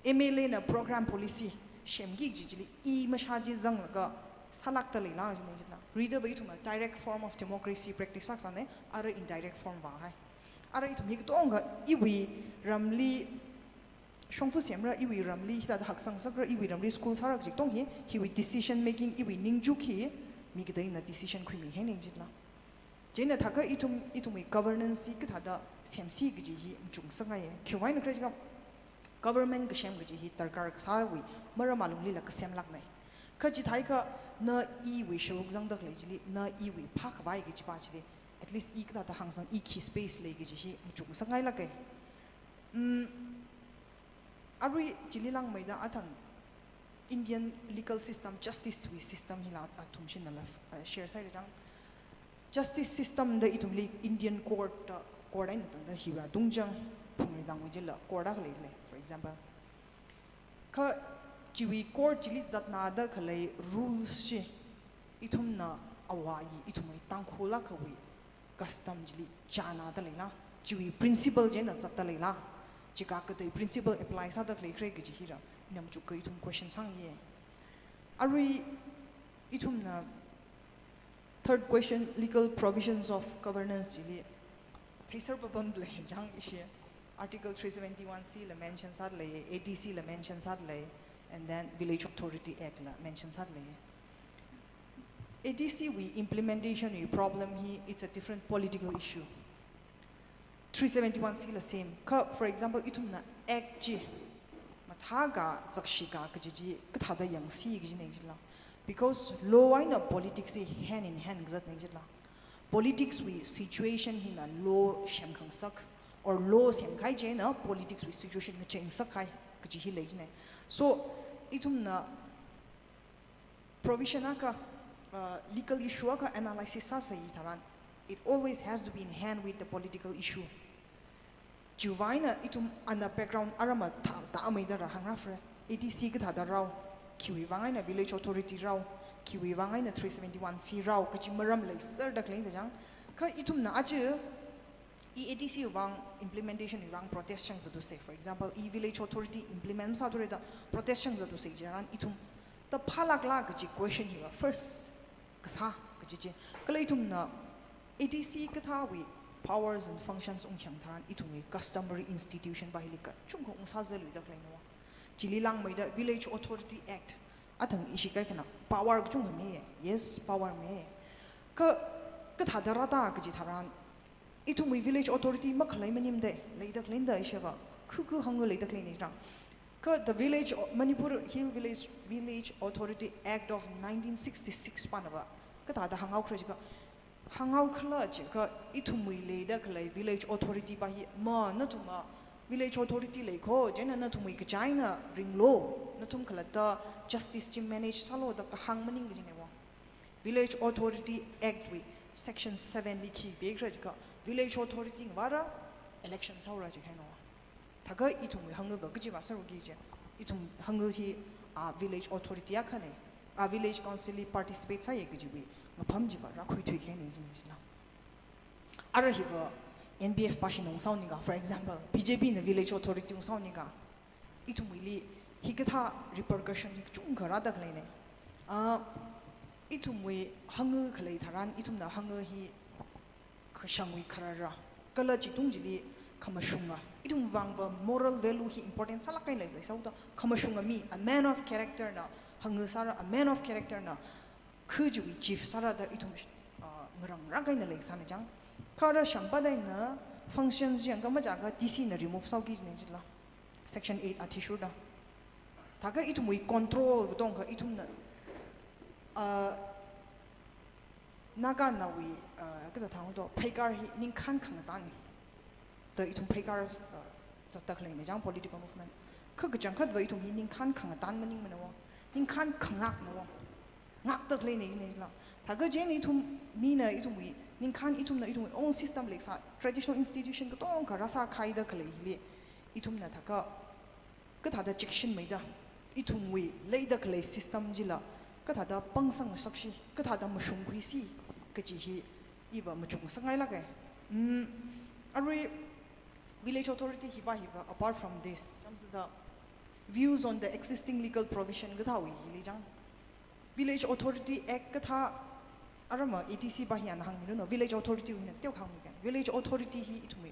M L A na program policy semki kaji chili i mashā chi zanglaga sālākda leila kajina chila. Ridava ithumna direct form of democracy practice sāsāna, ara indirect form vāhai. Ara ithum hi katongkha iwui ramli shongfa semra, iwui ramli hithāda haksang sakra, iwui ramli school sāra kaji katong hi, hiwui decision making, iwui ningchuk hi mi kateina decision khuimihaina chila. Chieina thākha ithum, ithumwui governance hi kathāda semsi kaji hi machuk ngasakngaiya. Khiwui vang eina khala jiakha government kasem kaji hi darkar kasāwui maram alunglila kasemlākna. Kha chithākha na iwui sharuk zangda khalei chili, na iwui phākhavai kajipa chili, at least i kathāda hāngsang, i khi space lei kaji hi machuk ngasakngailāka. Mm, arui chili langmeida athang Indian legal system, justice wui system hila athum shinala, uh, share sāhaira jang. Justice system da ithumli Indian court da, court eina tangda hi vātungchang. phungri tangwui chila core da khalei lei, for example. Kha chiwui core chili zatnada khalei rules chi ithumna awui ithumwui Tangkhul akhawui custom chili chānada leila, chiwui principle china zatda leila, chikha kathei principle apply sāda khalei khala kaji hira, ina machuk ka ithum question sāngaye. Arui ithumna third question, legal provisions of governance chili theiser papam lei chang ishi. Article three seventy-one C la mention sāda lei, A D C la mention sāda lei, and then Village Authority Act la mention sāda lei. A D C wui implementation wui problem hi, it's a different political issue. Three seventy-one C la same. Kha, for example, ithumna act chi mathāka zakshika kaji chi kathāda yangsi kajina jila. Because law eina politics hi hand in hand kazatna jila. Politics wui situation hina law semkhangasak, or law semkahai china politics wui situation ngacheingasak kahai kaji hi lei jina. So, ithumna provision akha, uh, legal issue akha analysis sāsai tharan, it always has to be in hand with the political issue. Chiwui vang eina ithum ana background ara mathāda maida rāhāngra fre. A D C kathāda rao, khiwui vang eina village authority rao, khiwui vang eina three seventy-one C rao, kaji maram leiserda khalei da chang. Kha ithumna aja, i A D C wui vang implementation wui vang protest shang zatu sei. For example, i village authority implement sāthure da protest shang zatu sei jiran ithum da phālākla kaji question hiva first kasā kaji chi. Kala ithumna A D C kathāwui powers and functions ungshang tharan ithumwui customary institution va hili kachungkha ungsāzalui da khalei no. Chili langmeida Village Authority Act athang ishi kaikhana power kachungkha mi, yes, power mi. Kha kathāda rāda kaji tharan ithumwui village authority makhalei maningmana, leida khalei da isheva, khu khu hānga leida khalei ni rang. Kha the Village, Manipur Hill Village, Village Authority Act of nineteen sixty-six pana va kathāda hānghaokhala jiakha, hānghaokhala jiakha ithumwui leida khalei village authority va hi ma nathumna village authority lei kho, chieina nathumwui kachai eina ringlu, nathum khalatta justice chi manage sālu da kahāng maning kajina wo. Village Authority Act wui section seven li khi pekhala jiakha, village authority ngavāra, election sāhaora jiakha no. Thākha ithumwui hānga va kaji va sāra kaji chi, ithum hānga hi, a, village authority akhana, a, village council li participate sāya kajiwui ngapham chi va rākhuithui kahaina jina jila. Ara hiva N P F va shinung sāunika, for example, B J P na village authority ungsāunika, ithumwuili hikathā repercussion hi kachungkha rāda khaleina. Ah, ithumwui hānga khalei tharan, ithumna hānga hi kashangwui kharara, kala chitung chili khamashunga. Ithum vang va moral value hi important sālāk eina lei, leisāhaoda khamashunga mi, a man of character na hānga sāra, a man of character na kha chiwui chief sāra da ithum, ah, ngaranglāk eina leisāna chang. Kha rāshang pā da ina functions chi yangkha machiakha D C na remove sāhaoki jina jila. Section eight athishurda. Thākha ithumwui control katongkha ithumna, ah, Naganaowui, ah, kathāda hāngdo, pheikar hi ningkhān khangatān da ithum pheikar, ah, zatda khaleina chang political movement. Kha kachangkhat va ithum hi ningkhān khangatān maningmana wo. Ningkhān khangakna wo. Ngakda khaleina jina jila. Thākha chieina ithum mina ithumwui, ningkhān ithumna ithumwui own system leisā, traditional institution katongkha rāsākhaida khalei hili, ithumna thākha kathāda cheksinmeida, ithumwui leida khalei system chila kathāda pangsangngasakshi, kathāda mashungkhuisi kaji hi iva machukngasakngailāka. Mm, arui village authority hiva hiva, apart from this, chamsida views on the existing legal provision kathāwui hili chang. Village Authority Act kathā, arama A D C va hi ana hāngmilu no, village authority wui eina teokha hāngmiga. Village authority hi ithumwui,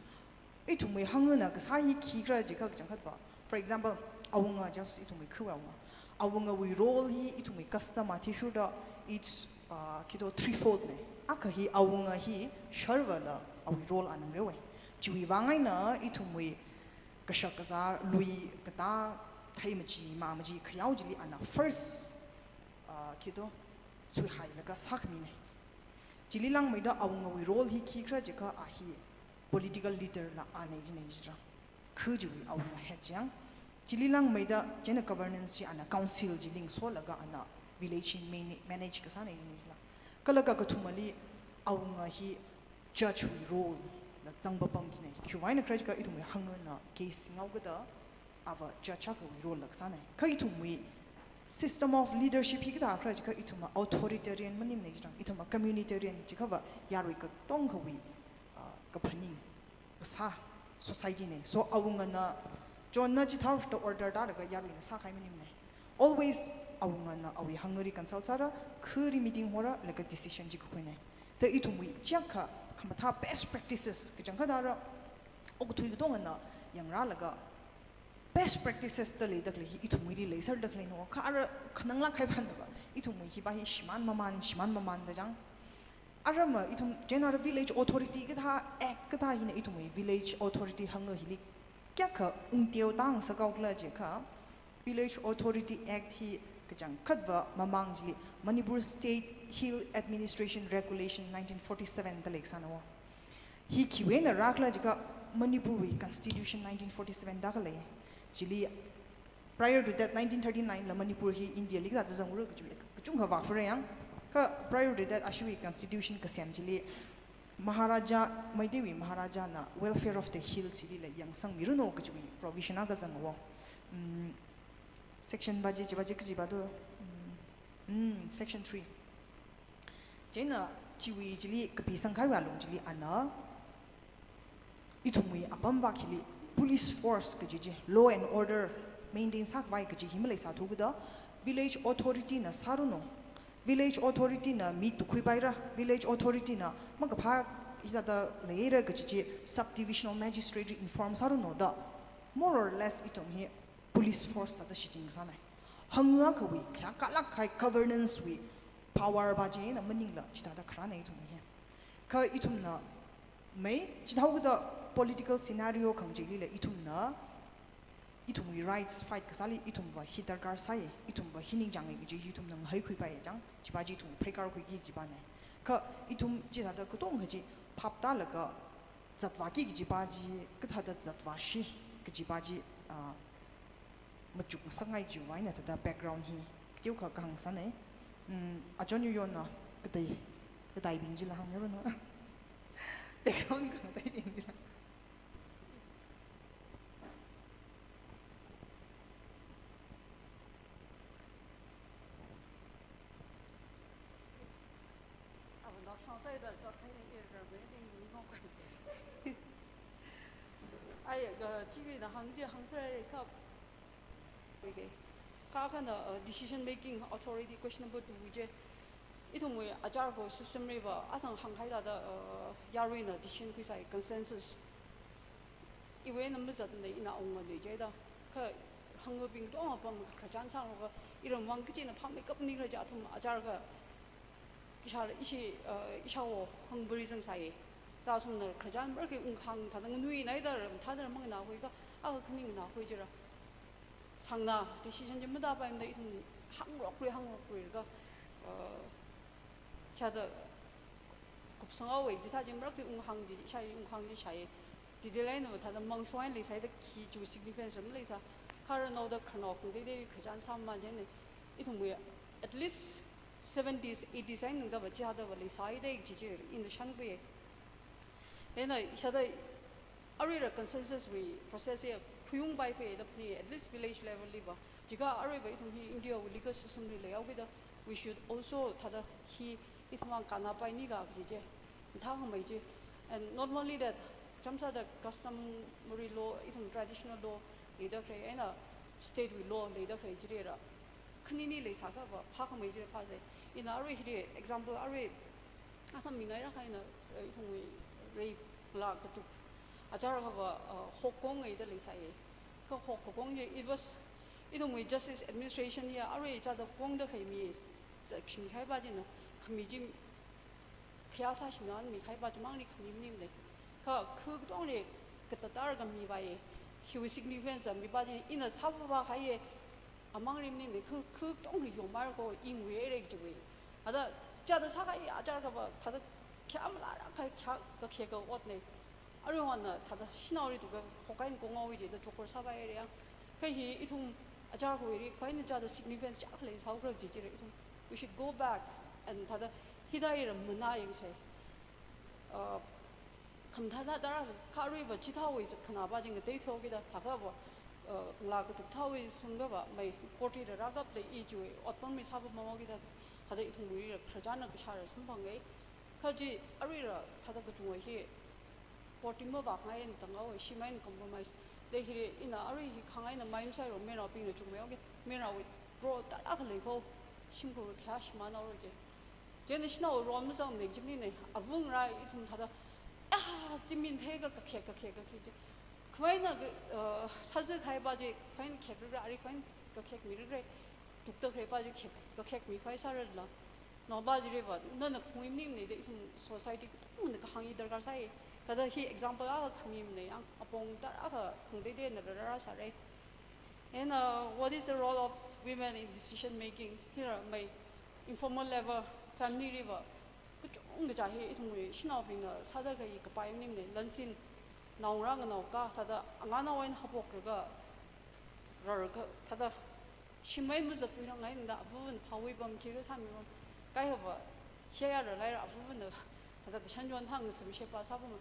ithumwui hāngna kasā hi khikhala jiakha kachangkhat va. For example, awunga, just ithumwui khu awunga. Awungawui role hi ithumwui custom athishurda, it's, uh, khi do threefold na. Akha hi awunga hi sharvala awui role ana ngareowa. Chiwui vang eina ithumwui kashak kazā, lui katā, thei machi, ma machi, khayao chili ana first, ah, khi do, suihailaga sākhamina. Chili langmeida awungawui role hi khikhala jiakha a hi political leader la ana jina jira. Kha chiwui awunga head chang. Chili langmeida chieina governance chi ana council chili ngasolaga ana village hi mani-, manage kasāna jina jila. Kala kakathumali awunga hi judge wui role, na zangpapam kajina. Khiwuivang khala jiakha ithumwui hangana case ngaokada ava judge akhawui role la kasāna. Kha ithumwui system of leadership hi kathā khala jiakha ithumna authoritarian maningmana chitharan, ithumna communitarian jiakhava yarui katongkhawui, ah, kaphaning kasā society na. So awungana Johnna chithāo shita order tālaga yaruina sākahai maningmana. Always awungana awui hangari consult sāra, khuri meeting hora, laga decision chi kakhuina. Thāda ithumwui chiakha khamathā best practices kachangkhatta rā, okathui katongana yangrālaga best practices da leida khalei hi ithumwuili leisāda khaleina. Kha ara khananglāk kahai phanava, ithumwui hiva hi shimān mamān, shimān mamānda chang. Ara ma ithum chieina ara village authority kathā act kathā hina ithumwui village authority hanga hili kayākha ungteo tāngasak haokhala jiakha, Village Authority Act hi kachangkhatva mamang chili Manipur State Hill Administration Regulation nineteen forty-seven da leisāna. Hi khiwui eina rākhala jiakha Manipurwui Constitution nineteen forty-seven da khalei. Chili prior to that nineteen thirty-nine la Manipur hi Indiali kathāda zangra kaji kachungkha vāphara yang. Kha prior to that ashiwui constitution kasem chili Maharaja, Meiteiwui Maharajana welfare of the hills hilila yangsangmiranu kajiwui provision akha zanga. Mm, section va chi, chi va chi kaji va do. Mm, mm, section three. Chieina chiwui chili kapisang kahaiwui alung chili ana ithumwui apam vak hili police force kaji chi, law and order maintain sākhavai kaji hi maleisāthukada, village authority na sāranu. Village authority na mi tukkhuipaira, village authority na makaphā hithāda leira kaji chi subdivisional magistrate inform sāranu da, more or less ithum hi police force sāda shichin sāna. Hanglakhawui kayākha lāk kahai governance wui power va chieina maningla chithāda kharāna ithum hi. Kha ithumna mai chithaokada political scenario khangachei lila ithumna ithumwui rights fight kasāli ithumva hi darkar sāi, ithumva hi ningchāngai kaji hi ithumna ngahaikhuipai chang, chi va chi ithum pheikārkhuiki kaji vana. Kha ithum chithāda katongkha chi phap tālaga zatvāki kaji va chi, kathāda zatvāshi kaji va chi, ah, machukngasakngai chiwui eina thāda background hi kateokha kahāng sāna. Mm, achon yoyonna katei, kateibing chila hāngyaranu. Background khangateibing chila. Ava nok shong sai da zot khai ni ir gar me ding ni ngok kai. Ai, ga, chili na hāng ji hāng sai kap. Okay. Kha akhana, uh, decision making authority question number two je. Ithumwui achar ko system li va, athang hāngkahai thāda, uh, yaruina decision khuisai consensus. Iwui eina mazatna ina ungna leija da. Kha hangabing tongapam khararchan sālaga iramwui vang kachina phāmeikap ni khala chi athum achar kha khishala ishi, uh, ishāwo hangbarizang sāya. Da athumna khararchan marākhali ungkhangai thāda nganuinai da ram thāda manganākhui kha, akha khaninganākhui jira. Sangna decision chi matāpaimada ithum hāngrokra, hāngrokra kha, uh, chithāda kupsanghaowa, chithā chi marākhali unghāng chi, ishāi unghāng chi shāi. Chithālala ina thāda mangshong leisai da khi chu significance ram leisā. Kha ranaoda khararnao khangateitei khararchan sāmamān chieina ithumwui at least seventies, eighties eina tangda va chithāda va leisai da chi chi ina shānkhui. Ina hithāda aruira consensus wui process ya khuiungpai phe da phani, at least village level li va. Jiakha aruiva ithum hi India wui legal system li leihaokida, we should also thāda hi ithumwui vang kannāpai ni kha kaji chi, mathākhamei chi. And not only that, chāmsāda customary law, ithum traditional law leida khalei, eina state wui law leida khalei chilila khanini leisā kha va phākhamei chi phāsai. Ina arui hili example arui atham mingaira kha ina, eh, ithumwui rei la katuk achar kha va, uh, hokkongai da leisai. Kha hok kakong chi, it was, ithumwui justice administration ya arui chithāda kongda khalei mi zakshim kahai va china khami chi khayā sāshimna mikahai va chimangli khami maningmana. Kha khu katongli katatar khami va ye, hiwui significance mi va chi ina sāpha va kha ye, amangli maningmana, khu, khu katongli yomar ko ingwui re chiwui. Ada chithāda sākahai achar kha va thāda khayā malara kha khayā kakhe ka otna. Aruiwui vangna thāda shanaoli tuka hokkahai kongao ji da chokor sāpai re yang. Kha hi ithum achar khuiwui ri khuina chithāda significance chak leisāhaokhala chi chili ithum, we should go back and thāda hithāda ira manā yangsei. Uh, khamathā thāda rākha aruiva chithāwui zatkhanāva chi ngateithui kida thākhava, uh, ngalā katuk thāwui sungkhava mai forty rākapli i chiwui otpamli sāpam haokida thāda ithumwui khararchanna kashāra samphanga. Kha chi aruira thāda kachungva hi forty mavākhangai eina tanghaowa, shimān compromise. De hi ina arui hi khangai eina mai masāhaira, mayarnaobingna chungmei haoki, mayarnaowui role tarākha lei kho, shimkhur khayā shimānhaora je. Chieina shanao role mazangmana jimnina, avungra ithum thāda, ah, chi min theiakha kakhek, kakhek, kakhek je. Khavaina, uh, sāzākhaiva chi, khavaina khekra, ari khavaina kakhekmira, tukda khaleiva chi khek, kakhekmi khavai sārala. Naova chiriva, nana khungmi maningmana da ithum society katongana kahāng hi darkar sai. Thāda hi example akha khamimana, yang apong tarākha khangateiteina rārāsāra. And, uh, what is the role of women in decision making? Hira mai informal level family liva kachungkha chi hi ithumwui shanaobingna sāda khalei kapai maningmana, lansin naongarā nganaokha thāda anganao eina haophokraga rarkha thāda shimān mazakpuirangai eina da avāva̱na phāwui pam khikha sāmi pam. Kaikhava shayara laira avāva̱na thāda kashan chon thang sāmi sheba sāpam.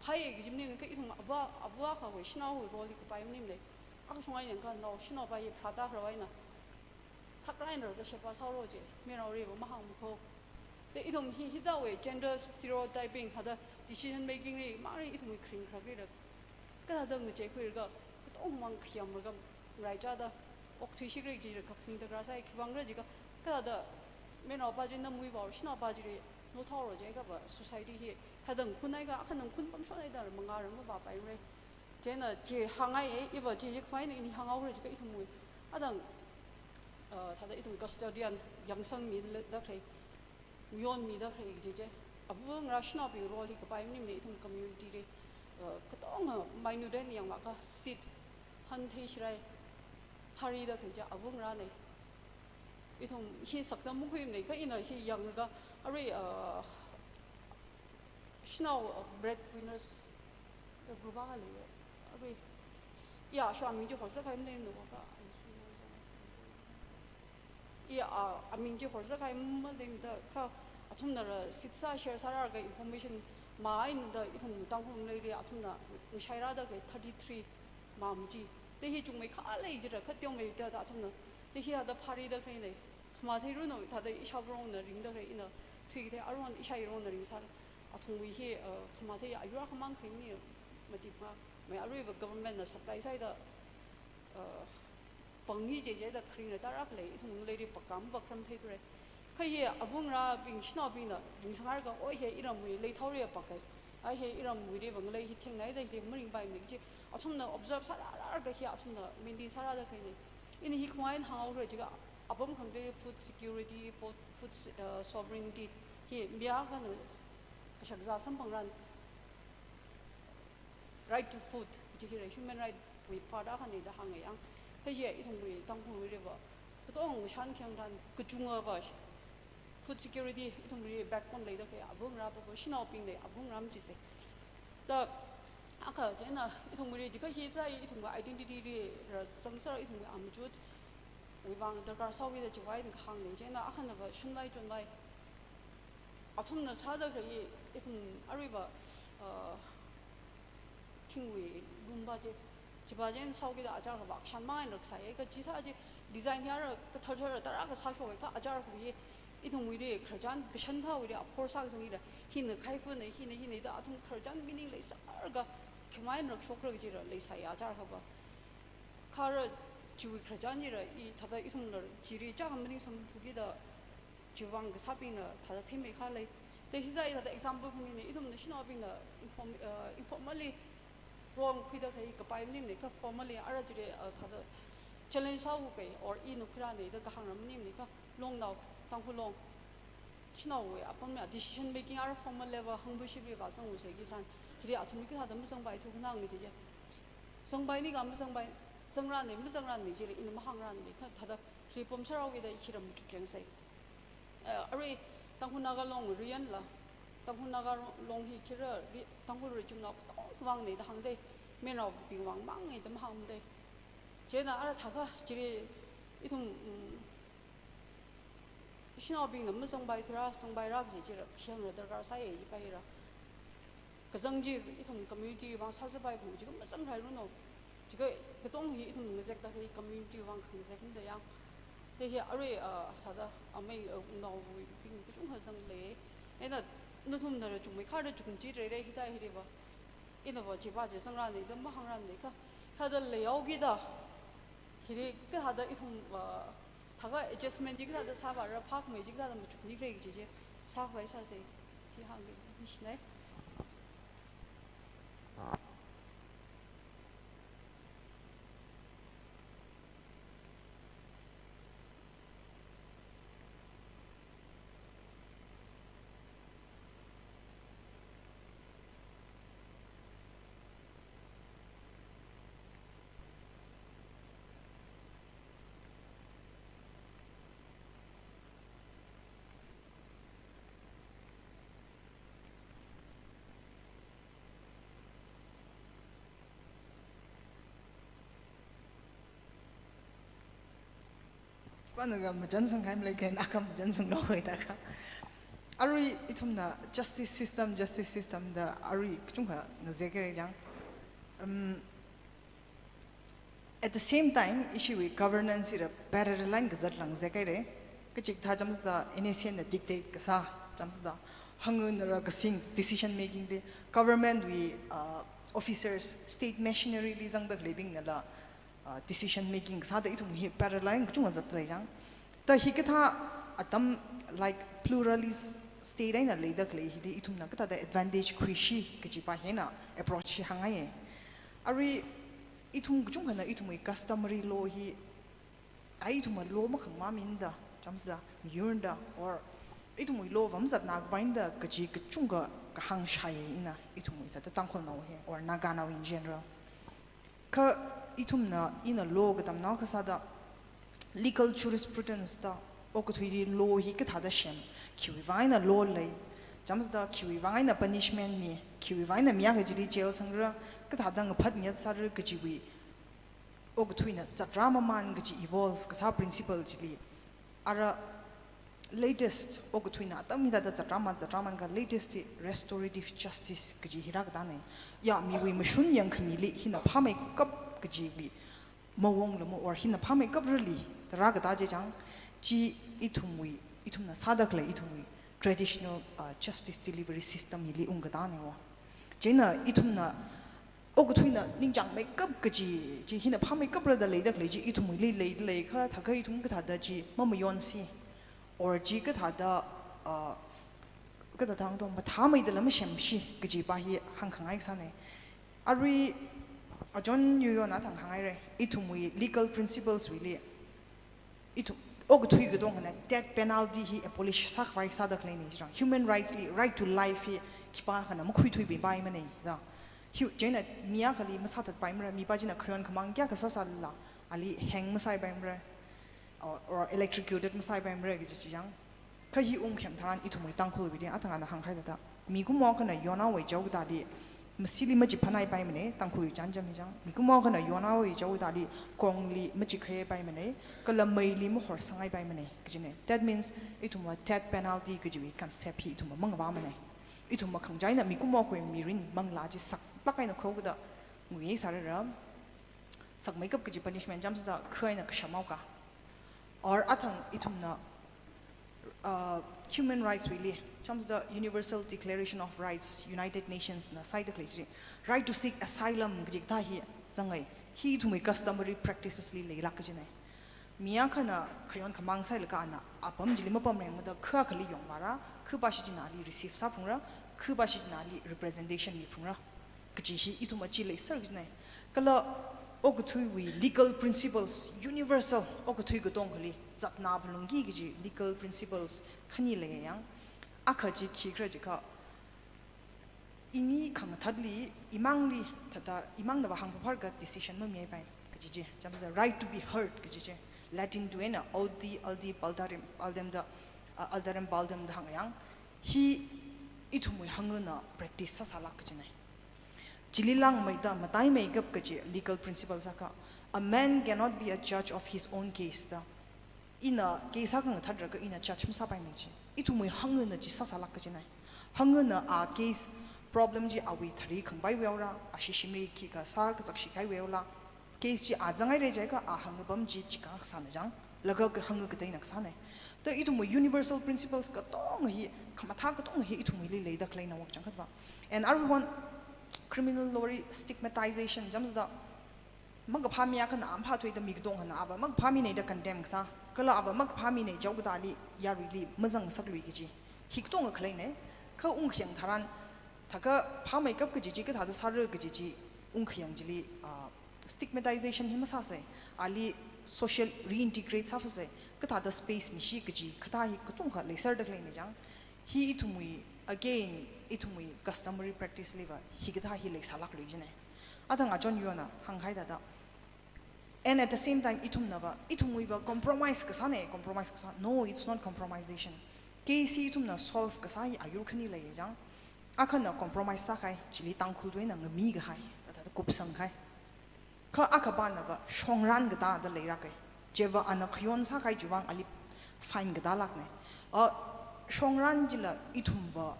Phāya kaji maningkha ithum avā, avā akhawui shanaowui role hi kapai maningmana. Akha shungai ningkha nao shanaova hi pharāda khaleiva eina thakrai eina rarkha sheba sāhaora je, mayarnaoliva mahāngma kho. De ithum hi, hithāwui gender stereotyping thāda decision making li mari ithumwui kharing kharak lira kathāda ngacheikhuira, katonga mang khayamra, ngaraichāda okthuishikra jira kaphaning darkar sai, khiwuivang khala jiakha kathāda mayarnaova chi namwui vao, shanaova chili nothaora jiakhava society hi thāda ngakhunhaiakha, akha ngakhun pamshonhaida mangāra mavāpaimara. Chieina chi hāngngaiya, iva chi chi khavaina ini hānghaora jiakha ithumwui, adang, uh, thāda ithum custodian yangsangmida khalei, mayonmida khalei kaji chi. Avāva̱ ngarā shanaobing role hi kapai maningmana ithum community li, uh, katonga minute eina yangvākha seat hanthei shirai, phārida khalei chi avāva̱ ngarāna. Ithum hi sakda makhuimana, kha ina hi yanglaga arui, uh, shanao, uh, breadwinners da group akha leiya. Arui, ya, sha aming chi horzākahai maleimana kha, ya, a, aming chi horzākahai maleimada kha athumnala seat sā share sārālaga information mā eina da ithum Tangkhul ngaleili athumna ngashairāda khalei thirty-three mām chi. De hi chungmeikha lei jira, kha teomeida da athumna. De hi thāda phārida khaleina. Khamathei runu thāda ishāvarongna ringda khalei ina thuikahai aruihon ishāvarongna ringsāra. Athumwui hi, uh, khamathei ayur akhamang kharing ni matipha. Mai aruiva government na supply sāhaida, uh, pangni chichida kharingla tarākha lei, ithum ngaleili pakam pakram theithura. Kha hi avāva̱ ngarābing shanaobingna ringsanglaga, oi hi iramwui leithaoli pakkai, ai hi iramwuiliva ngalei hi thengnaida hi maringpaimana kaji athumna observe sārālaga hi athumna maintain sārāda khaleina. Ina hi khamang hānghaora jiakha apam khangatei food security, food, food, uh, sovereignty hi mi akhana kashakazā samphangra. Right to food kaji hira human right wui part akhana da hānga yang. Kha hi ithumwui Tangkhulwuiliva katonga ngashan khayang tharan kachungava food security ithumwui backbone leida khalei avāva̱ ngarāva, shanaobingna avāva̱ ngarā machisa. Da akha chieina ithumwuili jiakha hi thāda ithumwui identity lira zangser ithumwui amachutwui vang darkar sāhaoda chiwui eina kahāngna. Chieina akhanava shanvai chonvai athumna sāda khalei ithum aruiva, uh, thingwui lumva chi, chiva chieina sāhaokida achar akhava kashan mang eina raksāya, kha chithā chi design hi ara kathar thar tarākha sāshokakha achar akhawui ithumwuili khararchan kashan thāwuili aphor sākazang hila, hina khaiphana, hina, hina da athum khararchan meaning leisālaga khamang eina rakshokra kajila leisāya achar akhava. Kha ara chiwui khararchan chila i thāda ithumla chili chākha maningsamphokida chiwui vang kasābingla thāda theimeikha lei. De hithāda i thāda example khanina, ithumna shanaobingna inform-, uh, informally role khuida khalei kapai maningmana, kha formally ara chili, uh, thāda challenge sāhaoki or ina khuirāna da kahāngra maningmana, kha longnao, Tangkhul long shanaowui apamla decision making ara formal level hangbuship li vāzangra sāki tharan, hili athumli kathāda mazangpaithu khanang kaji chi. Zangpaini kha mazangpai, zangrāna, mazangrāna chili ina mahāngrāna, kha thāda hili pamsāhaokida hili matukyang sai. Eh, arui Tangkhul Naga long riyanla, Tangkhul Naga long hi khira ri-, Tangkhul richumnao katongawui vangna da hāngda, mayarnaobing vang mangna da mahāngda. Chieina ara thākha chili ithum, mm, shanaobingna mazangpaithura, zangpaira kaji chila khayang darkar sāya, ipaira. kazang chi ithum community vang sāzāpai bu, chi kha mazang rai runo. Chi kha katong hi ithum ngazek ta hi community vang khangazek da yang. Te hi arui, ah, thāda amei, ah, nao bu bing kachungkha zang lei. Ena nathumna ra chungmei kha ra chung chi rei rei hi ta hi ri ba. Ina ba chi ba chi zang ra ni da mahāng ra ni kha. Thāda lei yao ki da. Hi ri ka thāda ithum, ah, thākha adjustment chi ka thāda sāva ra phak mei chi ka thāda machuk ni rei chi chi. Sākhavai sāsa. Chi hāng ki ni shinai. Pana ka majan sang khai malei kha, na ka majan sang lo kha ta kha. Arui ithumna justice system, justice system da arui kachungkha ngazek rei chang. Um, at the same time, ishiwui governance hi ra parallel line kazat lang zek rei. Kachikathā chāmsāda N A C N na dictate kasā chāmsāda, hāngngaina ra kasing decision making li, government wui, uh, officers, state machinery li zangda khaleibingna la, uh, decision making sāda ithum hi parallel kachungkha zat lei chang. Ta hikathā atam, like, pluralist state eina leida khalei hili ithumna kathāda advantage khuishi kaji pa hina approach hi hāngngai. Arui ithum kachungkhana ithumwui customary law hi, ai ithumna law makhangmāmida, chāmsāda, miyurda, or ithumwui law vamzatna kapaida kaji kachungkha kahāng shāya ina ithumwui thāda Tangkhulnao hi, or Naganaowui in general. Kha ithumna ina law katamnao kasāda legal jurisprudence da okathuili law hi kathāda sem, khiwui vang eina law lei, chāmsāda khiwui vang eina punishment mi, khiwui vang eina mi akha chili jail sangra, kathāda ngaphat ngyat sāra kajiwui okathuina zatra mamān kaji evolve kasā principle chili. Ara latest okathuina atam hithāda zatra mamān zatra mamān kha latest hi restorative justice kaji hi rākatā nei. Ya, miwui mashun yangkhamili hina phāmeikap kajiwui mawong lamo or hina phāmeikap rali da rākatā chi chang, chi ithumwui, ithumna sāda khalei ithumwui traditional, uh, justice delivery system hili ungkatā nei wo. Chieina ithumna okathuina ningchāngmeikap kaji, chi hina phāmeikap rada leida khalei chi ithumwuili leida lei kha, thākha ithum kathāda chi mamayonsi, or chi kathāda, uh, kathāda hāngtong, mathāmeida la masemshi kaji pa hi hāngkhangai sānei. Arui, uh, John Yuyo na thang hāngngai rei, ithumwui legal principles wuili, ithum, okathui katonga na death penalty hi abolish sākhavai sāda khalei nei chang. Human rights li right to life hi khipākhana makhuithuipai manei da. Hu-, chieina mi akhali masāthatpai mara, mi pa china khayon khamāng kayākha sāsālala, ali hang masāpai mara, or, or electrocuted masāpai mara kaji chi chang. Kha hi ungkhem tharan ithumwui Tangkhulwuili athang ana hāngkahai thāda, mikumo akhana yonhaowa jihaoda li, masili machiphanhaipai manei, Tangkhulwui chānjam hi chang. Mikumo akhana yonhaowa jihaoda li, kongli machikhaipai manei, kala meili mahorsangpai manei kaji nei. That means, ithumva death penalty kajiwui concept hi ithumva mangavā manei. Ithumva khangachāna mikumo akhawui mirin manglā chi saklāk eina khuikada ngui sārara, sakmeikap kaji punishment chāmsāda kha eina kasham haoka. Or athang ithumna, uh, human rights wuili, chāmsāda Universal Declaration of Rights, United Nations na sāda khalei chi, right to seek asylum kaji kathā hi zangai, hi ithumwui customary practices li leilāk kaji nei. Mi akhana khayon khamāng sālaga ana apam chili mapamrangmada kha akhali yongvāra, kha pa shichinali receive sāphungra, kha pa shichinali representation miphungra kaji hi ithumva chi leiser kaji nei. Kala okathuiwui legal principles, universal, okathui katongali zatna phalungki kaji legal principles khani leiya yang. Akha chi khikhala jiakha, ini khangathatli, imangli, thāda, imangnava hāngphaphālaga decision mamihaipai kaji chi, chāmsāda right to be heard kaji chi, Latin wui eina audi, audi paldam, paldam da, uh, alteram paldam da hānga yang, hi ithumwui hāngngaina practice sāsālāk kaji nei. Chili langmeida mataimeikap kaji legal principle sākha, a man cannot be a judge of his own case da. Ina case akha ngathālaga ina judge masāpai manei chi. Ithumwui hāngngaina chi sāsālāk kaji nei. Hāngngaina a case problem chi awui thari khangpaiwui haora, ashishimli khikha sā kazakshi kahaiwui haola, case chi a zanghaira jiakha a hāngkapam chi chikha kasāna chang, laga kahāng kateina kasāna. Thāda ithumwui universal principles katonga hi, khamathā katonga hi ithumwuili leida khaleina wak changkhatva. And aruihon criminal law li stigmatization jamsāda, makaphā mi akhana maphāthuida mi katongana ava makaphā mina da condemn kasā, kala ava makaphā mina jihaokatali yaruili mazangngasaklui kaji, hi katonga khaleina. Kha ungkhayang tharan, thākha phāmeikap kaji chi, kathāda sāra kaji chi, ungkhayang chili, ah, stigmatization hi masāsa, ali social reintegrate sāphasa, kathāda space mishi kaji, kathā hi katongkha leisāda khaleina chang. Hi ithumwui, again, ithumwui customary practice liva, hikathā hi leisālaklui jina. Athang achon yona hāngkahai thāda. And at the same time, ithumnava, ithumwuiva compromise kasāna, compromise kasā. No, it's not compromisation. Case hi ithumna solve kasā hi ayur khani leiya chang. Akhana compromise sākahai, chili Tangkhulwui eina ngamikahai, thāda kupsangkahai. Kha akhapānava shongran katā da leiraka. Chiva ana khayon sākahai chiwui vang ali fine katā lākna. A, shongran chila ithumva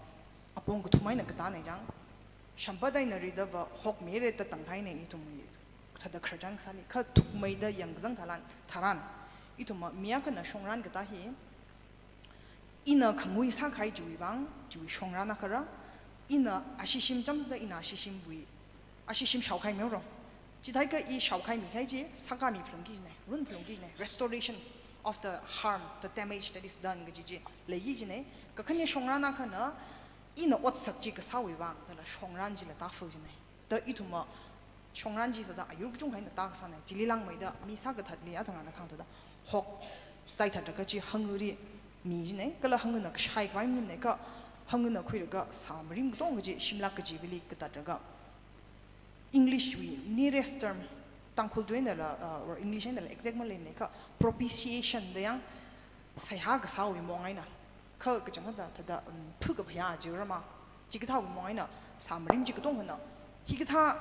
apong kathum eina katāna chang. Shampad eina ridava hokmira da tangkahaina ithum thāda khararchan kasāli. Kha thukmeida yangkazang tharan, tharan, ithumva mi akhana shongran katā hi, ina khangui sākahai chiwui vang, chiwui shongran akhara, ina ashishim jamsāda ina ashishimwui, ashishim shaokahai mihaora. Chithākha i shaokahai mikahai chi, sākāmi phalungki jina, run phalungki jina, restoration of the harm, the damage that is done kaji chi leiki jina. Kakhane shongran akhana, ina otsak chi kasāwui vang, thāda shongran chila tāfa jina. Thāda ithumva shongran chi sāda ayur kachungkha eina tā kasāna, chili langmeida mi sākathatli athang ana kahāng thāda hok, tai thāda kachi hāngli mi jina, kala hāngna kashai khavai maningmana, kha hāngna khuilaga sāmarim katonga chi shimlak kajiwuili kathālaga. English wui nearest term, Tangkhulwui einala, uh, or English einala exact maleimana, kha propitiation da yang, seihā kasāwui maong eina. Kha kachangkhatta thāda, um, phu kaphayā jihaora ma. Chikathāwui maong eina, sāmarim chi katonga khana. Hikathā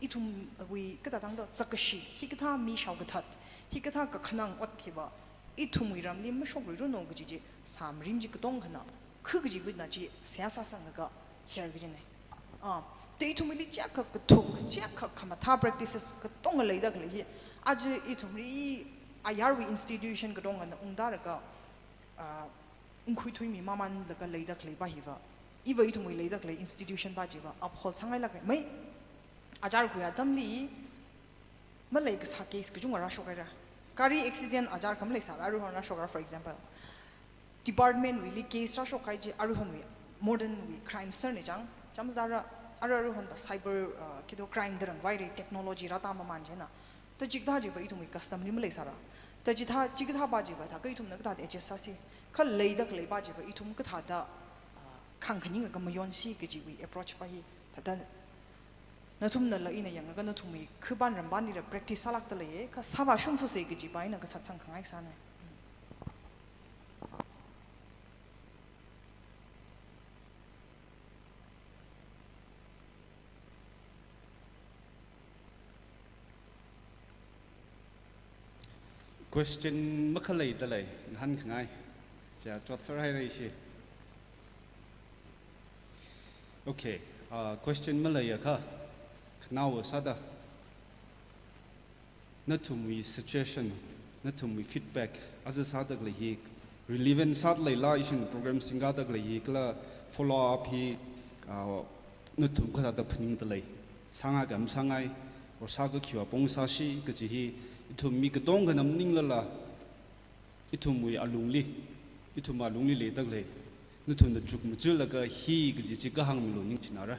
ithumwui kathā tangda zakkashi, hikathā mi shaokathat, hikathā kakhanang ot hiva, ithumwui ramli mashokluiranu kaji chi, sāmarim chi katonga khana, khu kajiwui eina chi seihā sāsanglaga her kajina. Ah, thāda ithumwuili chiyākha kathuk, chiyākha khamathā practices katonga leida khalei hi, aja ithumli ayarwui institution katongana ungda laga, ah, ungkhui thuimi mamānlaga leida khaleiva hiva, iva ithumwui leida khalei institution va chiva uphold sāngailāka. Mai, achar khuiya atamli, malei kasā case kachunga rāshokhaira. Gari accident achar kha maleisāla aruihon rāshokra, for example. Department wuili case rāshokkahai chi aruihonwui modern wui crime sārna chang. Jamsāda ara, ara aruihonva cyber, uh, kido crime da rāngvaira, technology rātā mamān china. Thāda chikathā chiva ithumwui custom li maleisāla. Thāda chithā, chikathāva chiva thākha ithumna kathāda adjust sāsi. Kha leida khaleiva chiva ithum kathāda, ah, khāngkhaning laga mayonsi kajiwui approach va hi. Thāda nathumnala ina yanglaga nathumwui khipān ramvānlila practice sālākda leiya, kha sāvāshungfasa kajiva ina kasā sangkhangai sāna. Question makhalei dalei, ngahānkhangai. Cha, chotser haira ishi. Okay, uh, question maleiakha, khanaowa sāda. Nathumwui suggestion, nathumwui feedback, aja sāda khalei hi, relevant sāda leila ishin program singda khalei hi, kala follow up hi, ah, nathum kathāda phaningda lei. Sāngai kam sāngai, or sākakhui apong sāsi kaji hi, ithum mi katonga khana maninglala, ithumwui alungli, ithum alungli leida khalei, nathumna chukmajalaga hi kaji chi kahāng milu ningchinara.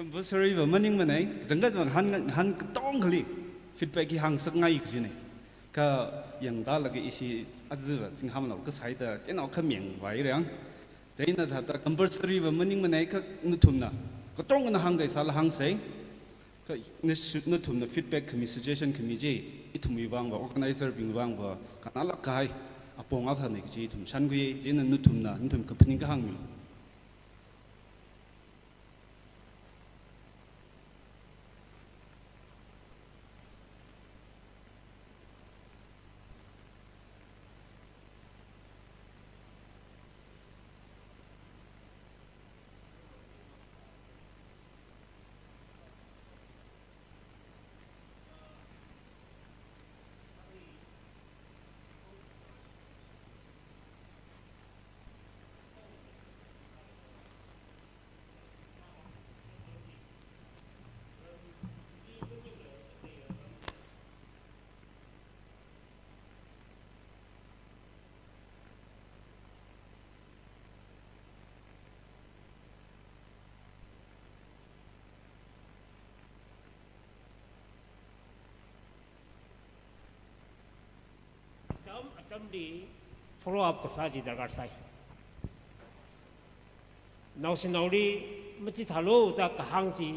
Compulsory va maningmanei, jangkat va han, han katong khali feedback hi hāngsakngai kajinei. Kha yangda laga ishi aja va singham lo kasai ta, kena khameng vai rang. Chieina thāda compulsory va maningmanei kha nathumna katongna hāngkahai sāla hāngsei. Kha nasu-, nathumna feedback khami, suggestion khami chi, ithumwui vang va, organizer bing vang va, kanalak kahai. apong akhana kaji ithum shānkhui, chieina nathumna, nathum kaphaning kahāng milu. Atam atamli follow up kasā chi darkar sai. Naoshinaoli machithālu da kahāng chi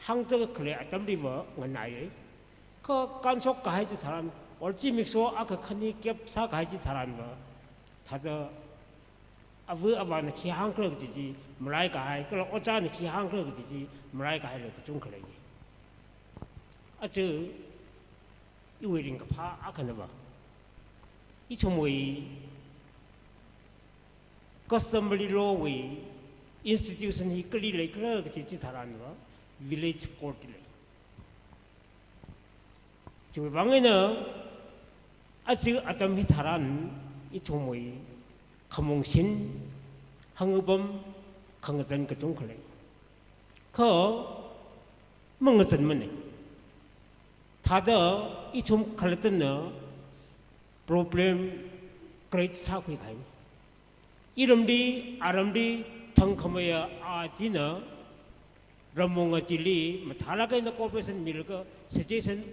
hāngda khalei atamliva nganāya. Kha kanshok kahai chitharan, or zimiksho akha khani gap sākahai chitharanva, thāda ava avāna khi hāngkhala kaji chi maraikahai, kala ojāna khi hāngkhala kaji chi maraikahaila kachungkha lei. Aja iwui ringkaphā akhanava, ithumwui customary law wui institution hi kali leikhala kaji chitharanva, village court lei. Chiwui vang eina aja atam hitharan ithumwui khamungshin, hangapam, khangazan kachungkha lei. Kha mangazanmana. Thāda ithum khalattana problem create sākhui kahaina. Iramli, aramli, thangkhameiya a china ramwunga chili mathālāk eina cooperation milaga, suggestion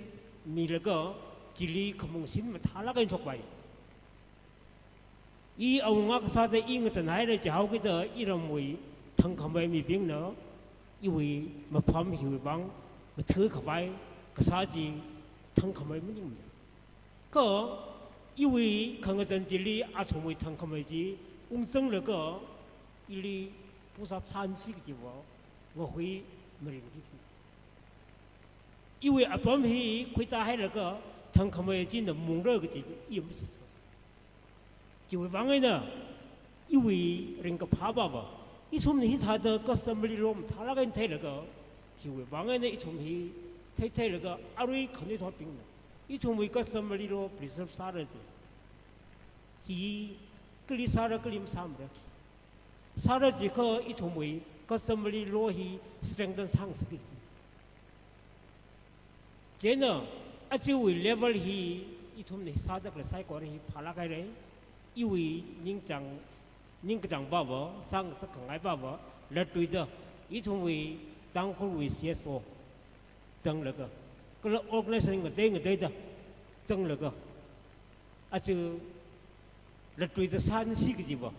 milaga, chili khamungshin mathālāk eina shokpai. I awunga kasāda i ngazanhaira jihaokida iramwui thangkhamei mibingna iwui mapham hiwui vang mathākhavai kasā chi thangkhamei maningmana. Kha iwui khangazan chili athumwui thangkhamei chi ungzanglaga ili push up sānsi kajiva ngahui maringki. Iwui apam hi khuitā hailaga thangkhamei china mungra kaji i mashisa. Chiwui vang eina iwui ringkaphā pava, ithumna hithāda customary law mathālāk eina theilaga, chiwui vang eina ithum hi theitheilaga arui khanuithotbingna ithumwui customary law preserve sāra ji. Hi kali sāra, kali masāmara. Sāra jikha ithumwui customary law hi strengthen sāngasakki. Chieina ajawui level hi ithumna sādakhalei saikora hi phālāk haira. Iwui ningchāng, ningkachāng pava, sāngasak khangai pava, latluida ithumwui Tangkhulwui C S O zanglaga, kala organization ngatei ngateida zanglaga, aja latluida sānsi kajiva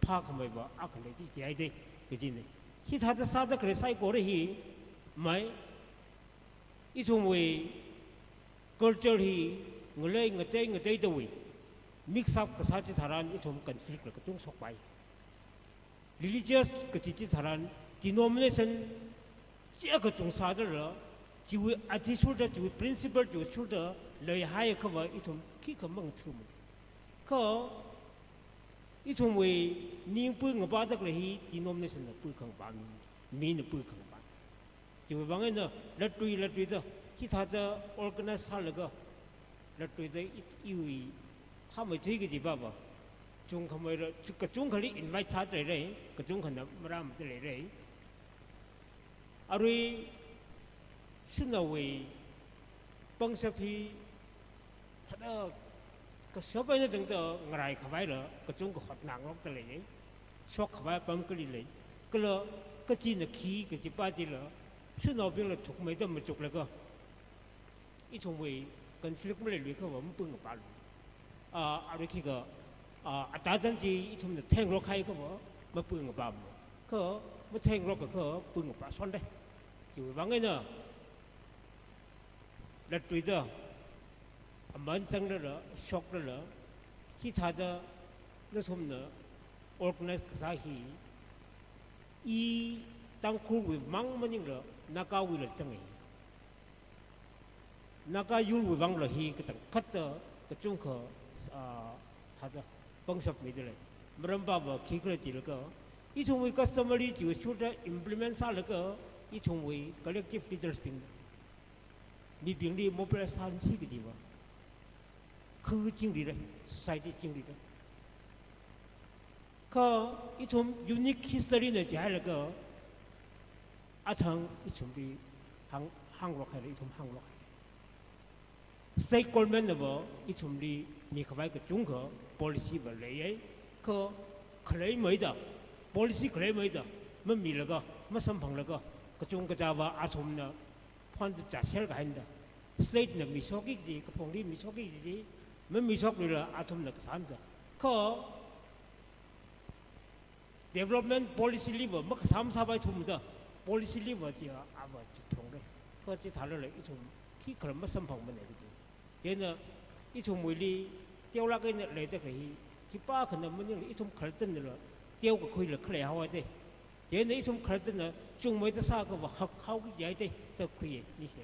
phākhameiva akha lei chi jihaida kajina. Hithāda sādakhalei saikora hi mai, ithumwui culture hi ngalei ngatei ngateidawui mix up kasā chitharan ithum conflict la kachungkha shokpai. Religious kaji chitharan denomination chi akha chungsādala, chiwui athishurda, chiwui principle chiwui shurda leihaiakhava ithum khikha mangathumana. Kha ithumwui ning pui ngapādakhalei hi denomination na pui khangapā mi, mina pui khangapā. Chiwui vang eina latlui latluida hithāda organize sālaga, latluida i, iwui phāmeithui kaji pava, chungkhameira, chu-, kachungkhali invite sāda leira, kachungkhana marāmada leira. Arui shanaowui pangshap hi thāda kashap eina tangda ngaraikhavai la, kachungkha hotnā ngarokda lei. Shokkhavai apam kali lei. Kala kachina khi kajipa chila, shanaobingla thukmeida machuklaga, ithumwui conflict maleiluiakhava mapui ngapālu. Ah, arui khikha, ah, atazan chi ithumna thengrok haiakhava mapui ngapāmana. Kha mathengrokakha pui ngapā shonda. Chiwui vang eina latluida, aman zanglala, shoklala, Hithāda nathumna organize kasā hi, i Tangkhulwui mang maningla Nagawuila zanga. Naga yurwui vangla hi kachangkhatta kachungkha, ah, thāda pangshap mida lei. Maram pava khikhala jilaga, ithumwui customary chiwui shuda implement sālaga, ithumwui collective leaders bing, mibingli mobilize sāsi kajiva, khu chingrira, society chingrira. Kha ithum unique history na jihailaga, athang ithumli hāng, hānglok haira, ithum hānglok haira. State government nava ithumli mikhavai kachungkha policy va leiya. Kha khalei maida, policy khalei maida, mamilaga, masamphanglaga, kachungkha chava athumna phonda chasel kahaina da. State na mishokki kaji, kaphungli mishokki kaji, mamishoklila athumna kasāna da. Kha development policy liva makasam sāpai thumda, policy liva chi ava chithongre. Kha chithālala ithum khikhala masamphangmana kaji. Chieina ithumwuili teolāk eina leida khalei hi, khipākhana maningla ithum khalattana la, teokakhuila khalei haowa te. Chieina ithum khalattana chungmeida sāakhava hakhao kiyai te, da khuiya, ningshi.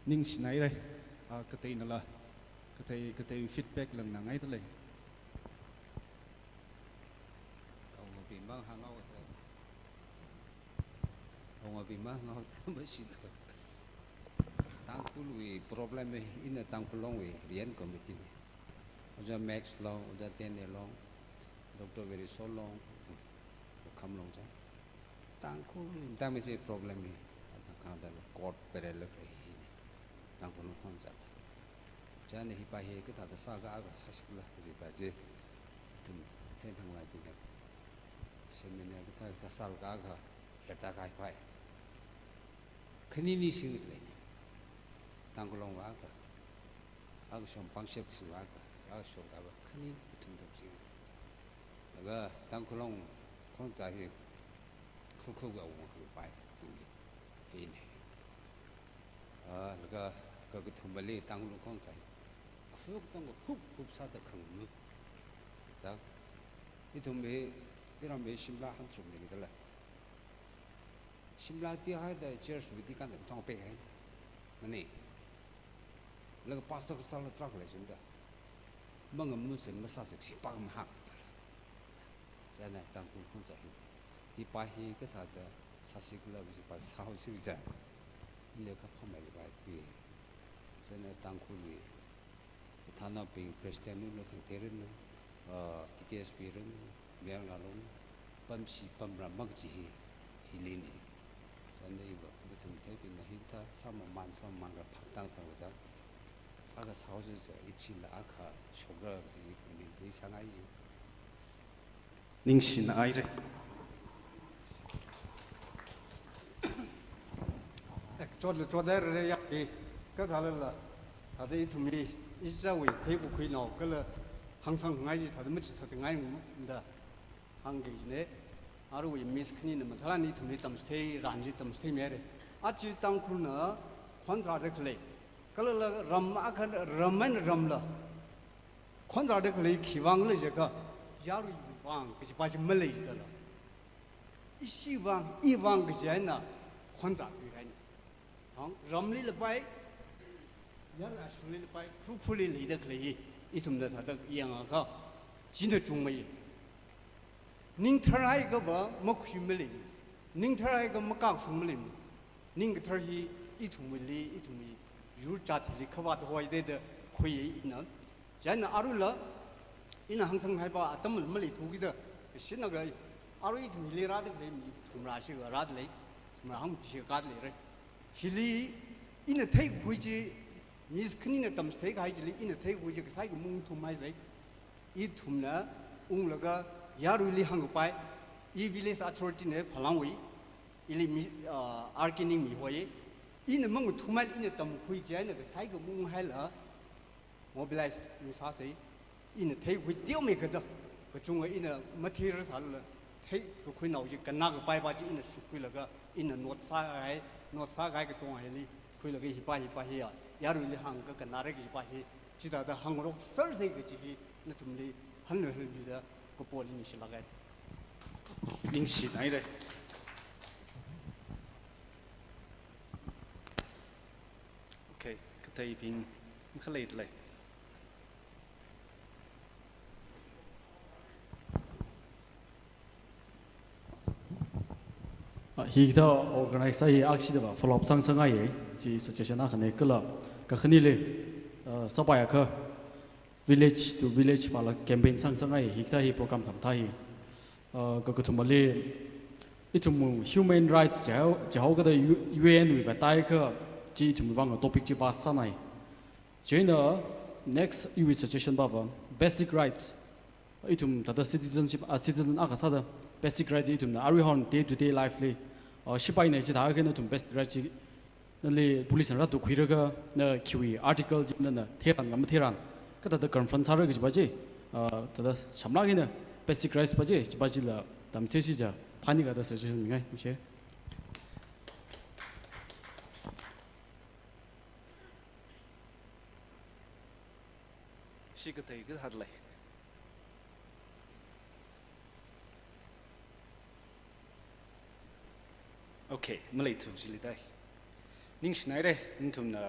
Ningshinaira, ah, kateinala, katei, katei feedback langna ngaida lei. Awungabingmang hānghaoda. Awungabingmang hānghaoda mashilo. Tangkhulwui problem hi, ina Tangkhul Longwui Riyan Committee na. Ojā Max Long, Ojā Tene Long, Doctor Verisol Long, Kham Long cha. Tangkhul, tangmi chi problem hi, atang kangda court parallel hi, Tangkhul Long khon cha. Chieina hipa hi kathāda sākha akha sāsikhala kajipa chi, ithum theinthang laibingna seminar kathā kathā sālaga akha kherda kaipai. Khani ningshingda lei. Tangkhul Long va akha, akha shong pangshap kasā va akha, akha shong kava khani kathum thum sing. Laga Tangkhul Long khon cha hi khukhu ga wang kangpai tuli. Hina. Ah, laga kakathumali Tangkhul Long khon cha hi khuk tong khuk khuk sāda khangnu. Sa, ithum hi, iram hi Shimla hāntharum ningdala. Shimla tihaida church wui tikanda kathong pehai. Mani. Laga pastor kasāla truck lei shinda. Mangamu sen masāsik shipa mahak. Chieina Tangkhul khon cha hi, hipa hi kathāda sāsikhala kajipa sāhaosi kaja. Ina kaphamai lipai kui. Chieina Tangkhulwui, thānabing president nula khangatei ranu, ah, T K S P ranu, Mayar Ngah Long, pamshi pamram makaji hi, hilini. Chieina iva, ithum theibingna hithā, sāmaman, sāmaman ka phaptang sālaga cha. Akha sāhaosi cha, ichila akha shokra kaji hi, hi sāngai. Ningshinaira. Eh, chotla chotda rere ya, eh, kathālala, thāda ithumwui, ichichāwui, theikakhui nao, kala hāngsang ngai chi, thāda machithāda ngai ngumda, hāngki jine, aruiwui miss khanina matharan ithumli tamchithei, ran chi tamchitheimire. Aja Tangkhulna, khon rāda khalei, kalala ram akha, ram eina ramla, khon rāda khalei khiwuivang lei jiakha, yaruiwui vang kajipa chi maleidala. Ishi vang, i vang kaji eina khon rāthuihaina. Thang, ramli lapai, yar ashangli lapai, khukhuli leida khalei hi, ithumna thāda yangakha, china chungmei. Ning tharhaiakhava makhui maleimi. Ning tharhaiakha makakshung maleimi. Ning kathar hi ithumwuili, ithumwui yur jat hili khavāt hoida da khuiya ina. Chieina aruila, ina hāngsang haipa atamla maleithu kida, kashinakha, arui ithum hili rāda khalei mi thumrā shikha rāda lei, thumrā hangti shikha kāda leira. Hili, ina theikhui chi, miss khanina tamchithei kahai chili, ina theikhui chi, kasai kamung thumhaisai. Ithumna unglaga yaruili hāngkapai, i village authority na phalangwui, ili mi, ah, arkining mi hoi, ina mangathumhaila ina tamkhui chieina kasai kamung haila mobilize ungsāsei, ina theikhui teomeikha da, kachungkha ina matheirasālala, theikakhui nao chi, kanā kapaipa chi ina shukkhuilaga, ina note sāhai, note sākahai katonga hili, khuilaga hipa hipa hiya, yaruili hāngkakhanāra kajipa hi, chithāda hāngrokser sai kaji hi nathumli hanlu hanluda kapoli ningshilāka. Ningshinaira. Okay, kateibing makhalei lei. Ah, hikathā organize sāi, akshida va follow up sāngasakngaiya, chi suggestion akhana kala kakhaneli, ah, sāpaiakha village to village vālaga campaign sāngasakngai, hikathā hi program khamathā hi. Ah, kakathumali, ithum human rights jihao, jihao kada U-, U N wui vātaiakha, chi ithumwui vang topic chi vast sānai. Chieina next iwui suggestion pava, basic rights. Ithum thāda citizenship, ah, citizen akha sāda basic rights ithumna aruihon day to day life li, ah, sipaina chithākha nathum basic rights chi nali police na rātukkhuilaga na khiwui article chi nana theiran ngam theiran, kathāda confront sāra kajipa chi, ah, thāda samlāk eina basic rights pa chi, chipa chila tamchithei chiakha phāni kathā suggestion mingai, ningshi. Ishi katei kathā lei. Okay, maleithu chili dai. Ningshinaira, nathumna,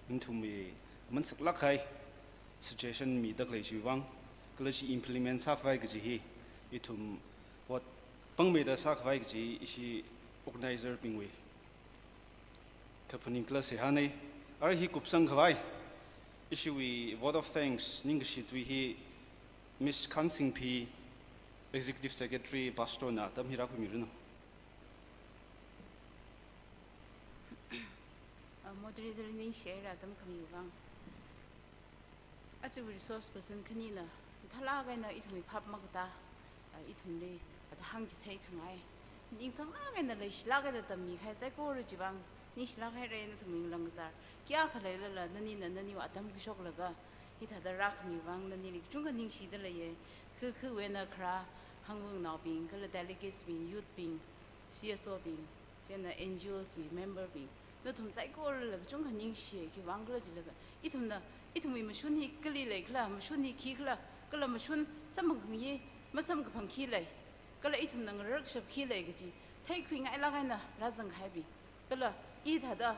nathumwui aman saklāk kahai suggestion mida khalei chiwui vang, kala chi implement sākhavai kaji hi, ithum ot pāngmeida sākhavai kaji ishi organizer bingwui kaphaning kala seihāna. Ara hi kupsangkhavai, ishiwui vote of thanks ningkashi tui hi Miss Khansingphi, Executive Secretary, Pastor na atam hi rākhuimiranu. Ah, moderator ningshira atam khamiwui vang. Aja resource person khanina, mathālāk eina ithumwui phap makatā, ah, ithumli, ah, hāngchithei khangai. Ningsanglāk eina leishilāk eina tammi kahai saikora chiwui vang, ningshilāk haira nathumwui langkazar. Kayākha leilala, nanina naniwui atam khuishoklaga, hithāda rākhamiwui vang, nanili kachungkha ningshida leiya. Khu, khuwui eina kharā, Hangvungnaobing, kala delegates bing, youth bing, C S O bing, chieina N G Os wui member bing, nathum saikorala kachungkha ningshiya, khiwui vang khala jilaga, ithumna, ithumwui mashun hi kali leikhala, mashun hi khikhala, kala mashun samphang khangayi, masamkaphang khi lei, kala ithumna ngararshap khi lei kaji theikhuingailāk eina rāzangkahai bing, kala hithāda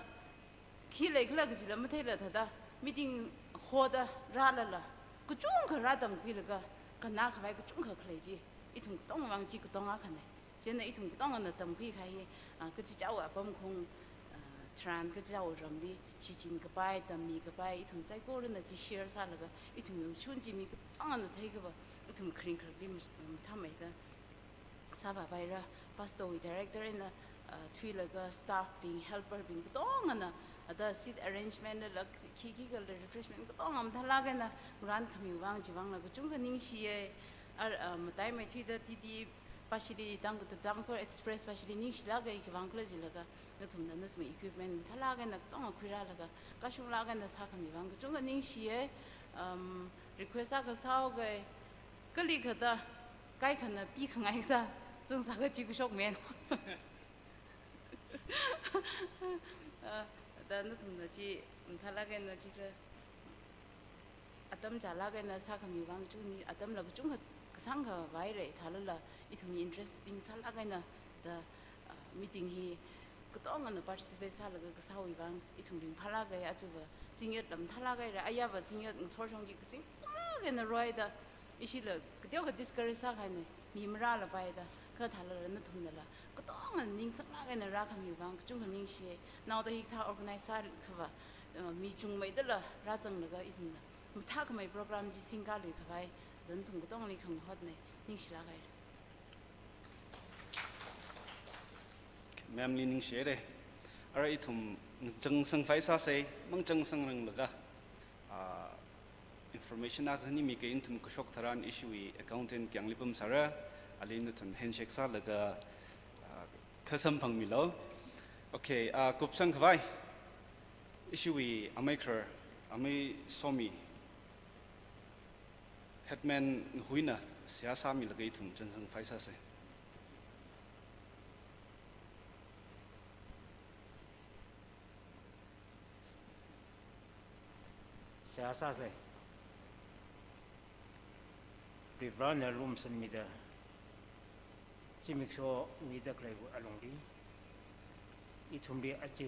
khi leikhala kajila matheila thāda meeting hoda rālala, kachungkha rātamkhuilaga, kannākhavai kachungkha khalei chi, ithum katonga vang chi katonga akhana. Chieina ithum katongana tamkhui kahai hi, ah, kachichāwui apam khaung, ah, tharan kachichāwui ramli, shichin kapai, tammi kapai, ithum saikorana chi share sālaga, ithum mashun chi mi katongana theikhava, ithum kharing kharakli mas-, mathāmeida sāvāpaira, pastor wui director eina, ah, thuilaga staff bing, helper bing katongana, ada seat arrangement la khi khikhala refreshment katonga mathālāk eina ngarānkhamiwui vang chiwui vangla kachungkha ningshiya. Ar, ah, mataimeithuida T D pashili Tang-, Tangkhul Express pashili ningshilāka, khiwui vang khala jilaga, nathumna nathumwui equipment mathālāk eina katonga khuirālaga, kashunglāk eina sākhamiwui vang kachungkha ningshiya. Um, request akha sāhaoga, kali kathā, kaikhana pikhangai kathā, zangsākha chi kashok men. Ah, da nathumna chi, mathālāk eina khikhala, atam chālāk eina sākhamiwui vang kachungni, atamla kachungkha kasāngkhavai rei, thālala, ithumwui interesting sālāk eina, da, ah, meeting hi katongana participate sālaga kasāwui vang, ithum ringphālāka. Ajava zingyot lam thālāka, ayāva zingyot ngathor shongki kazing pumlāk eina roida, ishila kateokha discourage sākahaina, mi marālapaida, kha thālala nathumnala katonga ningsanglāk eina rākhamiwui vang kachungkha ningshiya. Naoda hikathā organize sākhava, uh, mi chungmeidala rāzanglaga ithumna mathākhamei program chi singkaluikhavai, da nathum katongli khangahotna, ningshilāka. Ma'am li ningshihaira. Ara ithum chānjam sangphai sāsa, mangchānjam sangranglaga, ah, information akha khani mika, ithum kashok tharan ishiwui accountant kiangli pamsāra, ali nathum handshake sālaga, ah, khasamphangmilu. Okay, ah, kupsangkhavai, ishiwui amei khar, amei Somi, Headman Ngahuina seihā sāmilaga ithum chānjam sangphai sāsa. Seihā sāsa. Varivarana lumashanmida, zimiksho mida khaleiwui alungli, ithumli aja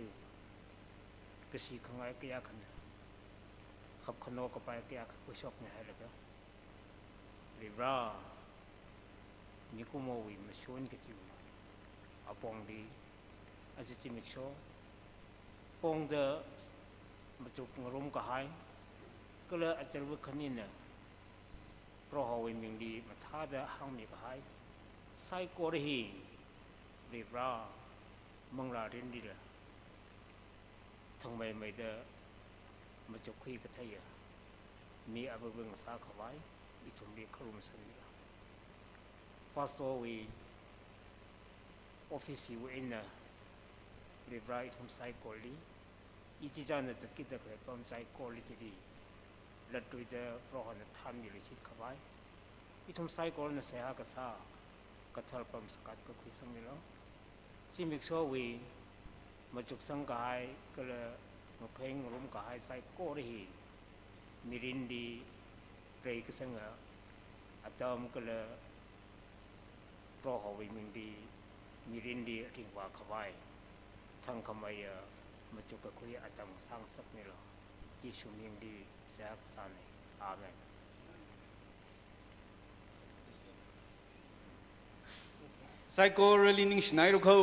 kashi khangai kayākha eina, hapkhano kapai kayākha khuishokmi hailaga, Varivara, mikumowui mashun kachiwui apongli, aja zimiksho, pongda machuk ngarumkahai, kala acharvā khanina Prohowui mingli mathāda hāngmikahai saikora hi, Varivara, manglā rinlila thangmeimeida machukkhui katheiya mi avāva̱ ngasā khavai ithumli kharum sangmila. Pastor wui office hiwui eina Varivara ithum saikorali, ichichāna zatkida khalei apam saikorali chili latluida Prohona thanmiluishit khavai, ithum saikorana seihā kasā kathar apam sakat kakhui sangmila. Zimikshowui machuksang kahai kala ngapheng ngarumkahai saikora hi mirinli reikasanga atam kala Prohowui mingli mirinli ringvā khavai thangkhameiya machuk kakhui atam sāngasakmila. Jishu mingli seihā kasāna. Amen. Saikorali ningshinailu kho.